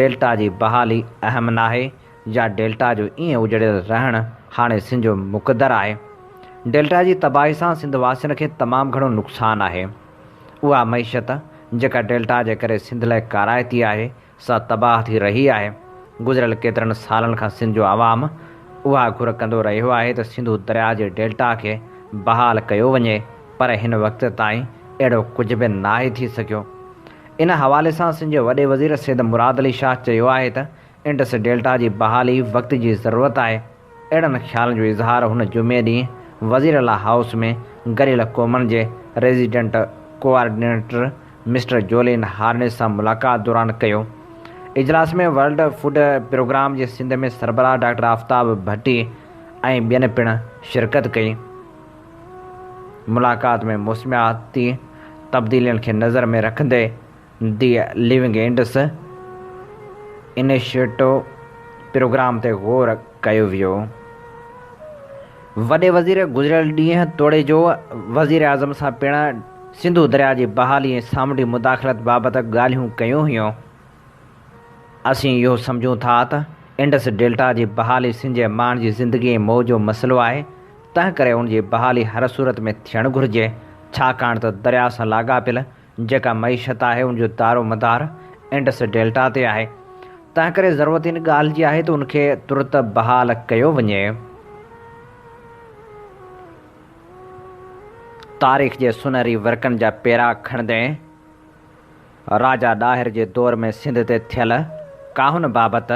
ڊيلٽا جي بحالي اهم ناهي يا ڊيلٽا جو ائين اجڙيل رهڻ هاڻي سنڌ جو مقدر آهي. ڊيلٽا جي تباهي سان سنڌ واسين کي تمام گهڻو نقصان آهي. اها معيشت جيڪا ڊيلٽا جي ڪري سنڌ لاء ڪارائتي آهي، سا تباهه ٿي رهي آهي. گذريل ڪيترن سالن کان سنڌ جو عوام اها گهر ڪندو رهيو آهي ته سنڌو درياء جي ڊيلٽا کي بحال ڪيو وڃي پر هن وقت تائين اهڙو ڪجهه به ناهي ٿي سگهيو. ان حوالي سان سنڌ جي وڏي وزير سيد مراد علي شاهه چيو آهي ته انڊس ڊيلٽا جي بحالي وقت جي ضرورت آهي. اهڙن خيالن جو اظهار هن جمعي ڏينهن وزيراعليٰ هائوس ۾ گڏيل قومن جي resident coordinator mister Julian Harnish سان ملاقات دوران ڪيو. اجلاس ۾ ورلڊ فوڊ پروگرام جي سنڌ ۾ سربراهه ڊاڪٽر آفتاب ڀٽي ۽ ٻين پڻ شرڪت ڪئي. ملاقات ۾ موسمياتي تبديلين کي نظر ۾ رکندي the living Indus initiative programme تي غور ڪيو ويو. وڏي وزير گذريل ڏينهن توڙي جو وزيراعظم سان پڻ سنڌو درياء جي بحالي ۽ سامونڊي مداخلت بابت ڳالهيون ڪيون هيون. اسين اهو سمجهون ٿا ته انڊس ڊيلٽا جي بحالي سنڌ جي ماڻهن جي زندگي ۽ موت جو مسئلو آهي، تنهنڪري ان جي بحالي هر صورت ۾ ٿيڻ گهرجي، ڇاڪاڻ ته درياء سان لاڳاپيل جيڪا معيشت آهي ان جو دارومدار انڊس ڊيلٽا تي آهي. تنهنڪري ضرورت ان ڳالهه جي آهي ته ان کي ترت بحال ڪيو وڃي. تاريخ جي سونهري ورقن جا پيرا کڻندي راجا ڏاهر جي دور ۾ سنڌ تي ٿيل ڪاهن بابت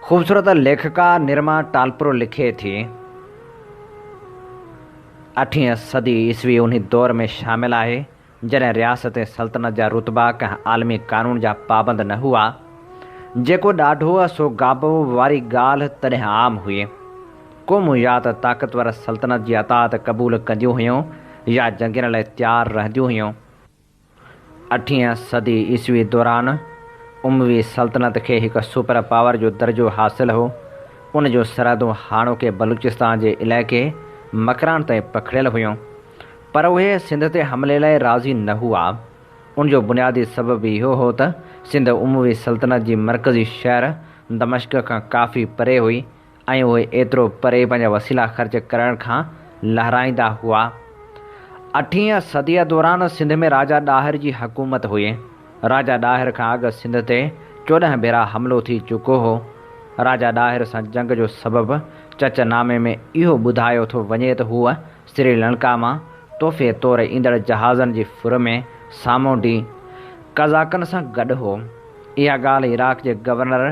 خوبصورت ليکڪا نرما ٽالپر لکي ٿي. اٺين صدي عيسوي انهي دور ۾ شامل آهي، جڏهن رياست ۽ سلطنت جا رتبا ڪنهن عالمي قانون جا پابند نه هئا. جيڪو ڏاڍو سو گابو واري ڳالهه تڏهن عام هئي. قومون يا ته طاقتور سلطنت جي اطاعت قبول ڪنديون هيون يا جنگين لاء تيار رهنديون هيون. اٺين صدي عيسوي دوران اموي سلطنت کي هڪ سپر پاور جو درجو حاصل هو. ان جون سرحدون هاڻوڪي بلوچستان جي علائقي مڪران تائين پکڙيل هيون. پر اهي سنڌ تي حملي لاء راضي نه هئا. ان جو بنيادي سبب اهو هو ته سنڌ اموي سلطنت جي مرڪزي شهر دمشق کان ڪافي پري هئي ۽ اهي ايترو پري پنهنجا وسيلا خرچ ڪرڻ کان لهرائيندا هئا. اٺين صديء دوران سنڌ ۾ راجا ڏاهر جي حڪومت هئي. راجا ڏاهر کان اڳ سنڌ تي 14 ڀيرا حملو ٿي چڪو هو. راجا ڏاهر سان جنگ جو سبب چچ نامي ۾ اهو ٻڌايو ٿو وڃي ته هو سري لنڪا مان تحفي طور ايندڙ جهازن جي ڦر ۾ سامونڊي قزاقن سان گڏ هو. اها ڳالهه عراق جي گورنر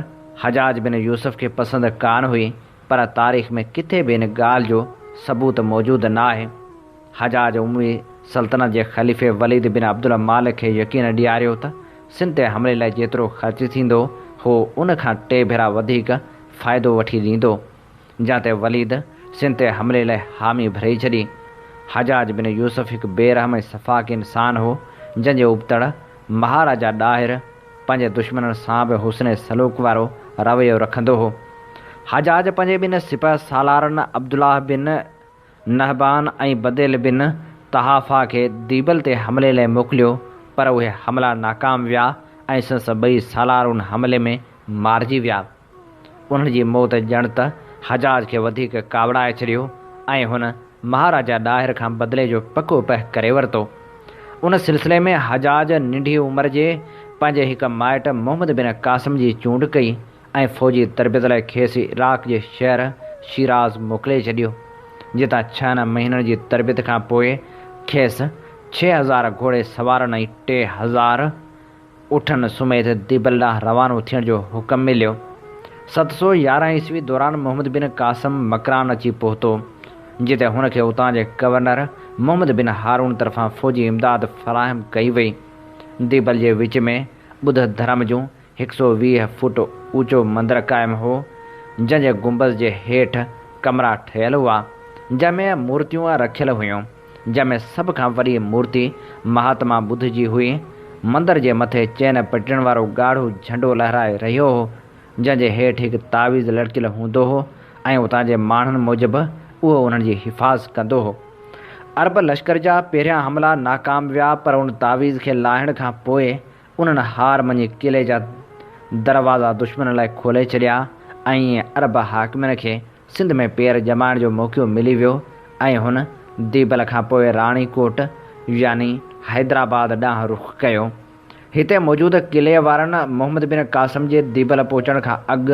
حجاج بن يوسف کي پسند ڪانه هئي، پر تاريخ ۾ ڪٿي به ان ڳالهه جو ثبوت موجود ناهي. حجاج اموي سلطنت جي خليفي وليد بن عبدالمالڪ کي يقين ڏياريو ته سنڌ تي حملي لاء جيترو خرچ ٿيندو هو ان کان ٽي ڀيرا وڌيڪ فائدو وٺي ڏيندو. جنهن تي وليد سنڌ تي حملي لاء حامي ڀري ڇڏي. حجاج بن يوسف هڪ بي رحم ۽ سفاڪ انسان هو، جنهن جي ابتڙ مهاراجا ڏاهر پنهنجي دشمنن سان به حسن سلوڪ وارو رويو رکندو هو. حجاج پنهنجي ٻن سپهه سالارن عبدالله بن نهبان ۽ بديل بن طحافه کي ديبل تي حملي لاء موڪليو، پر اهي حملا ناڪام ويا ۽ سندس ٻئي سالار ان حملي ۾ مارجي ويا. انهن جي موت ڄڻ ته حجاج کي وڌيڪ ڪاوڙائي ڇڏيو ۽ هن مهاراجا ڏاهر کان بدلي جو پڪو پهه ڪري ورتو. ان سلسلي ۾ حجاج ننڍي عمر جي پنهنجي هڪ مائٽ محمد بن قاسم جي چونڊ ڪئي ۽ فوجي تربيت لاء کيس عراق جي شهر شيراز موڪلي ڇڏيو، جتان ڇهن مهينن جي تربيت کان پوء کيس 6000 گهوڙي سوارن ۽ 3000 اٺن سميت ديبل ڏانهن روانو ٿيڻ جو حڪم مليو. 711 عيسوي دوران محمد بن قاسم مڪران اچي پهتو، جتي هن کي اتان جي گورنر محمد بن هارون طرفان فوجي امداد فراهم ڪئي وئي. ديبل جي وچ ۾ ٻڌ ڌرم جون هڪ سؤ 20 فوٽ اوچو مندر قائم هو، جنهن جي گنبذ جي هيٺ ڪمرا ٺهيل هئا، جنهن ۾ مورتيون رکيل هيون. جنهن ۾ سڀ کان وڏي مورتي مهاتما ٻڌ جي هئي. مندر جي مٿي چئن پٽين وارو ڳاڙهو جهنڊو لهرائي رهيو هو، جنهن جي هيٺ هڪ تعويذ لڙڪيل هوندو هو ۽ اتان جي ماڻهن موجب اهو انهن جي حفاظ ڪندو هو. عرب لشڪر جا پهريان حملا ناڪام ويا، پر ان تعويذ کي لاهڻ کان پوء انهن هار مڃي قلعي جا دروازا دشمنن لاء کولي ڇڏيا ۽ ائين عرب حاڪمن کي سنڌ ۾ پير ڄمائڻ جو موقعو ملي ويو ۽ هن ديبل کان پوء راڻي ڪوٽ يعني حيدرآباد ڏانهن رخ ڪيو. هتي موجود قلعي وارن محمد بن قاسم جي ديبل پهچڻ کان اڳ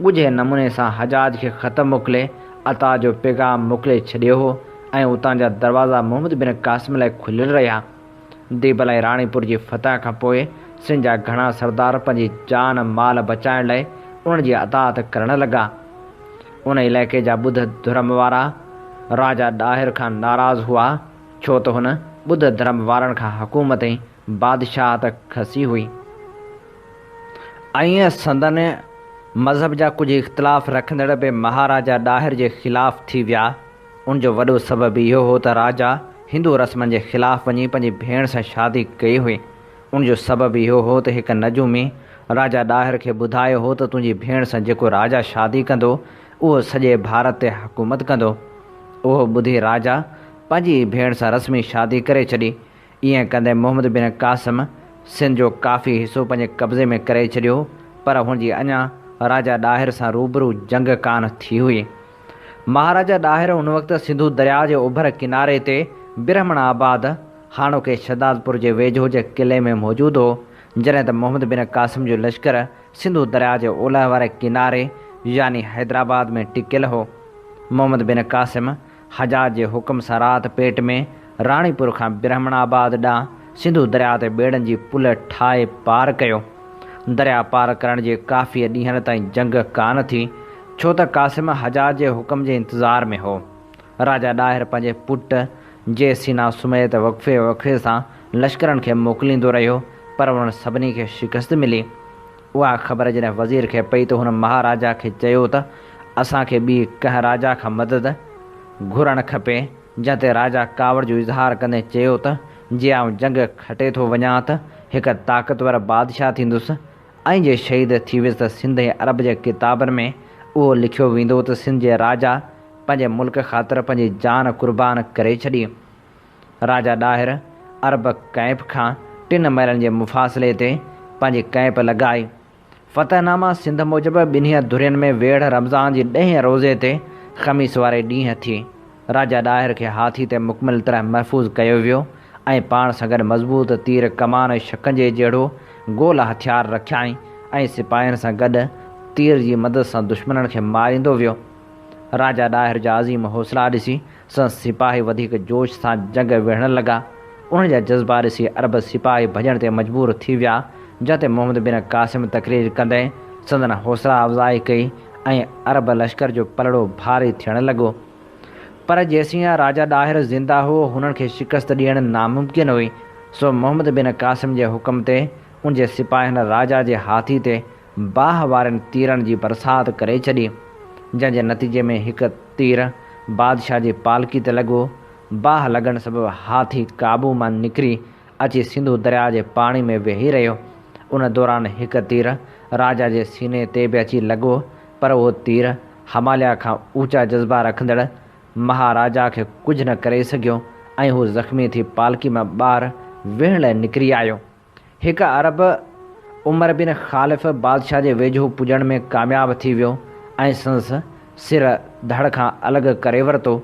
ڳجهي نموني سان حجاج کي خط موڪلي عطا جو پيغام موڪلي ڇڏيو هو ۽ اتان جا دروازا محمد بن قاسم لاء کليل رهيا. ديبل ۽ راڻيپور جي فتح کان پوء سنڌ جا گهڻا سردار پنهنجي جان مال بچائڻ لاء انهن جي اطاعت ڪرڻ لڳا. ان علائقي جا ٻڌ ڌرم وارا راجا ڏاهر کان ناراض هئا، ڇو ته هن ٻڌ ڌرم وارن کان حڪومت ۽ بادشاهت کسي هئي. ۽ سندن مذهب جا ڪجهه اختلاف رکندڙ به مهاراجا ڏاهر جي خلاف ٿي ويا. ان جو وڏو سبب اهو هو ته راجا هندو رسمن جي خلاف وڃي پنهنجي ڀيڻ سان شادي ڪئي هئي. ان جو سبب اهو هو ته هڪ نجومي راجا ڏاهر کي ٻڌايو هو ته تنهنجي ڀيڻ سان جيڪو راجا شادي ڪندو اهو سڄي ڀارت تي حڪومت ڪندو. اهو ٻڌي راجا پنهنجي ئي ڀيڻ سان رسمي شادي ڪري ڇڏي. ائين ڪندي محمد بن قاسم سنڌ جو ڪافي حصو پنهنجي قبضي ۾ ڪري ڇڏيو پر هن جي اڃا راجا ڏاهر سان روبرو جنگ ڪانه ٿي هئي. مهاراجا ڏاهر ان وقت سنڌو درياء جي اوڀر ڪناري تي برهمڻ آباد، هاڻوڪي شهدادپور جي ويجهو جي قلعي ۾ موجود هو، جڏهن ته محمد بن قاسم جو لشڪر سنڌو درياء جي اولهه واري ڪناري يعني حيدرآباد ۾ ٽڪيل هو. محمد بن قاسم حجاج جي حڪم سان رات پيٽ ۾ راڻيپور کان برهمڻ آباد ڏانهن سنڌو درياء تي ٻيڙن جي پل ٺاهي پار ڪيو. درياء پار ڪرڻ جي ڪافي ڏينهن تائين جنگ ڪانه ٿي، ڇو ته قاسم حجاج جي حڪم جي انتظار ۾ هو. راجا ڏاهر پنهنجي پٽ جي سينا سميت وقفي وقفي سان لشڪرن کي موڪليندو رهيو، پر انهن سڀني کي شڪست ملي. اها خبر جڏهن وزير کي پئي ته هن مهاراجا کي چيو ته اسان کي ٻي ڪنهن راجا کان مدد گهرڻ کپي، جنهن تي راجا ڪاوڙ جو اظهار ڪندي چيو ته جي آئون جنگ کٽي ٿو وڃان ته هڪ طاقتور بادشاهه ٿيندس ۽ جي شهيد ٿي ويس ته سنڌ ۽ عرب جي ڪتابن ۾ اهو لکيو ويندو ته سنڌ جي راجا پنهنجي ملڪ خاطر پنهنجي جان قربان ڪري ڇڏي. راجا ڏاهر عرب ڪئمپ کان ٽن ميلن جي مفاصلي تي پنهنجي ڪئمپ لڳائي. فتحنامه سنڌ موجب ٻنهي ڌرين ۾ ويڙهه رمضان جي ڏهين روزي تي خميس واري ڏينهن ٿي. راجا ڏاهر کي هاٿي تي مڪمل طرح محفوظ ڪيو ويو ۽ پاڻ سان گڏ مضبوط تير ڪمان ۽ شڪنجي جهڙو گول هٿيار رکيائين ۽ سپاهين سان گڏ تير جي مدد سان دشمنن کي ماريندو ويو. راجا ڏاهر جا عظيم حوصلا ڏسي سندس سپاهي وڌيڪ جوش سان جنگ وڙهڻ لڳا. انهن جا جذبا ڏسي عرب سپاهي ڀڄڻ تي مجبور ٿي ويا، جنهن تي محمد بن قاسم تقرير ڪندي سندن حوصلا افزائي ڪئي ۽ عرب لشڪر جو پلڙو ڀاري ٿيڻ لڳو. پر جيسين راجا ڏاهر زنده هو، هنن کي شڪست ڏيڻ ناممڪن هئي، سو محمد بن قاسم جي حڪم تي ان جي سپاهين راجا جي هاٿي تي باهه وارن تيرن جي برسات ڪري ڇڏي، جنهن جي نتيجي ۾ هڪ تير بادشاهه جي پالڪي تي لڳو. باهه لڳڻ سبب هاٿي قابو مان نڪري اچي سنڌو درياء جي پاڻي ۾ ويهي رهيو. ان دوران هڪ تير راجا جي سيني تي به اچي لڳو، پر اهو تير هماليا کان اوچا جذبا رکندڙ مهاراجا کي ڪجهه نه ڪري سگهيو ۽ هو زخمي ٿي پالڪي مان ٻاهر ويهڻ لاء نڪري آيو. هڪ عرب عمر بن خالف بادشاهه جي ويجهو پڄڻ ۾ ڪامياب ٿي ويو ۽ سندس سر ڌڙ کان الڳ ڪري ورتو.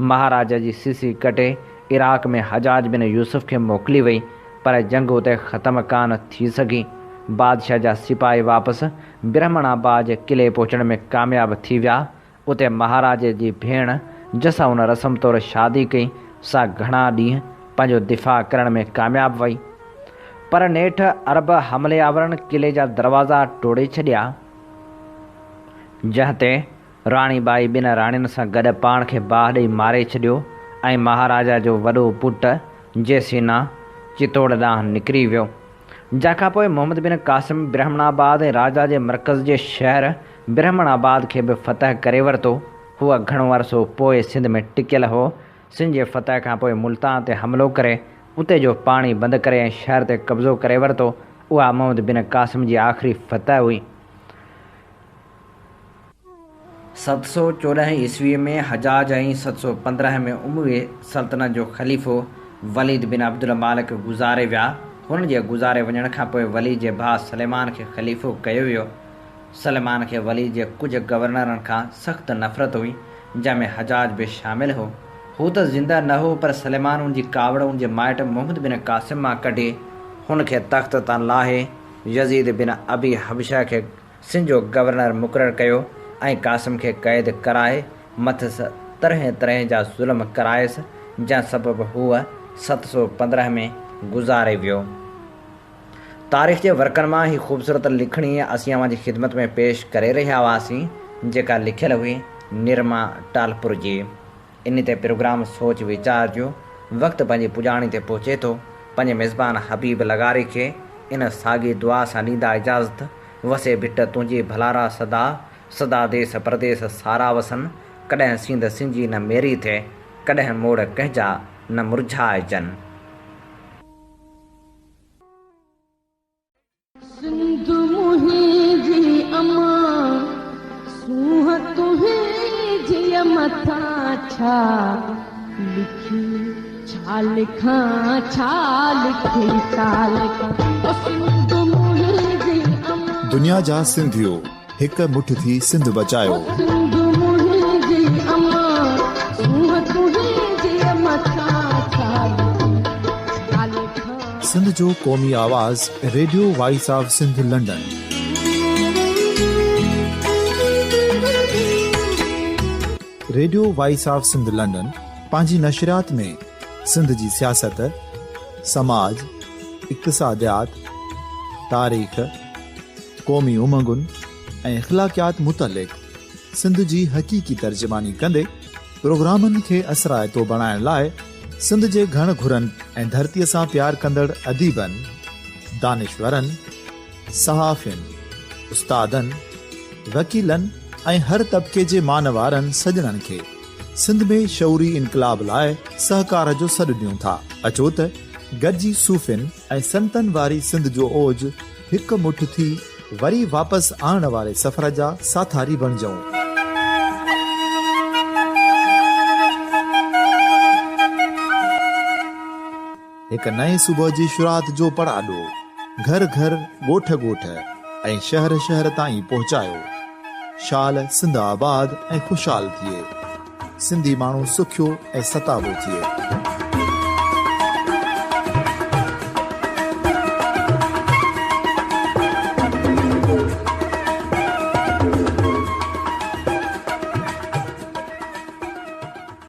مهاراجا جي سيسي ڪٽي عراق ۾ حجاج بن يوسف کي موڪلي وئي، پر جنگ اتي ختم ڪانه ٿي سگهي. بادشاهه جا سپاهي واپس برهمڻ آباد جي قلعي پهچڻ ۾ ڪامياب ٿي ويا. اتي مهاراجي جي ڀيڻ جنهن سان هن رسم طور شادي ڪئي، سا گهڻا ڏينهن پنهنجو دفاع ڪرڻ ۾ ڪامياب وئي. پر نيٺ عرب حملي آورن قلعي جا دروازا ٽوڙي ڇڏيا، جنهن تي راڻي ٻائي ٻن راڻين سان گڏ پاڻ کي باهه ڏئي ماري ڇڏيو ۽ مهاراجا جو وڏو پٽ جيسينا چتوڙ ڏانهن نڪري ويو. جنهن کان پوء محمد بن قاسم برهمڻ آباد ۽ راجا جي مرڪز جي شهر برهمڻ آباد کي به فتح ڪري ورتو. هو گهڻو عرصو پوء سنڌ ۾ ٽڪيل هو. سنڌ جي فتح کان پوء ملتان تي حملو ڪري اتي جو پاڻي بند ڪري ۽ شهر تي قبضو ڪري ورتو. اها محمد بن قاسم جي آخري فتح هئي. 714 عيسويء ۾ حجاج ۽ 715 ۾ اموي سلطنت جو خليفو وليد بن عبدالمالڪ گذاري ويا. هنن جي گذاري وڃڻ کان پوء وليد جي ڀاء سليمان کي خليفو ڪيو ويو. سليمان کي وليد جي ڪجهه گورنرن کان سخت نفرت هئي، جنهن ۾ حجاج به شامل هو. هو ته زنده نه هو، پر سليمان ان جي ڪاوڙ ان جي مائٽ محمد بن قاسم مان ڪڍي، هن کي تخت تان لاهي يزيد بن ابي حبشه کي سنڌ جو گورنر مقرر ڪيو ۽ قاسم کي قيد ڪرائي مٿس طرحين طرحين جا ظلم ڪرايس، جنهن سبب هو 715 ۾ گذاري ويو. تاريخ جي ورقن مان هي خوبصورت لکڻي اسين اوهان جي خدمت ۾ پيش ڪري رهيا هئاسين، جيڪا لکيل هئي نرما ٽالپر جي. انهي تي پروگرام سوچ ويچار جو وقت پنهنجي پڄاڻي تي پهچي ٿو. پنهنجي ميزبان حبيب لغاري کي ان ساڳي دعا سان ڏيندا اجازت، وسي ڀٽ تنهنجي ڀلارا سدا، سدا ديس پرديس سارا وسن، ڪڏهن سينڌ سنجي نه ميري ٿئي، ڪڏهن موڙ ڪنهن جا نه مرجهائجن. سنڌ منهنجي امان، سونهن تنهنجيء مٿان ڇا لکي ڇا لکان، ڇا لکي ڇا لکان، او سنڌ منهنجي امان. دنيا جا سنڌيو هڪ مٺ ٿي سنڌ بچايو. او سنڌ منهنجي امان، سونهن تنهنجيء مٿان ڇا لکي ڇا لکان. سنڌ جو قومي آواز radio voice of Sindh London. Radio voice of Sindh London پنهنجي نشريات ۾ سنڌ جي سياست، سماج، اقتصاديات، تاريخ، قومي امنگن ۽ اخلاقيات متعلق سنڌ جي حقيقي ترجماني ڪندي پروگرامن کي اثرائتو بڻائڻ لاء سنڌ جي گهڻ گهرن ۽ ڌرتيء سان پيار ڪندڙ اديبن، دانشورن، صحافين، استادن، وڪيلن ۽ هر طبقي جي مان وارن سڄڻن کي سنڌ ۾ شعوري انقلاب لاء سهڪار جو سڏ ڏيون ٿا. اچو ته گڏجي صوفين ۽ سنتن واري سنڌ جو اوج هڪ مٺ ٿي وري واپس آڻڻ واري سفر جا ساٿاري بڻجون. هڪ نئين صبح جي شروعات جو پڙاڏو گهر گهر، ڳوٺ ڳوٺ ۽ شهر شهر تائين پهچايو. شال سنڌ آباد ۽ خوشحال ٿئي. سنڌي ماڻهو سکيو ۽ ستابو ٿئي.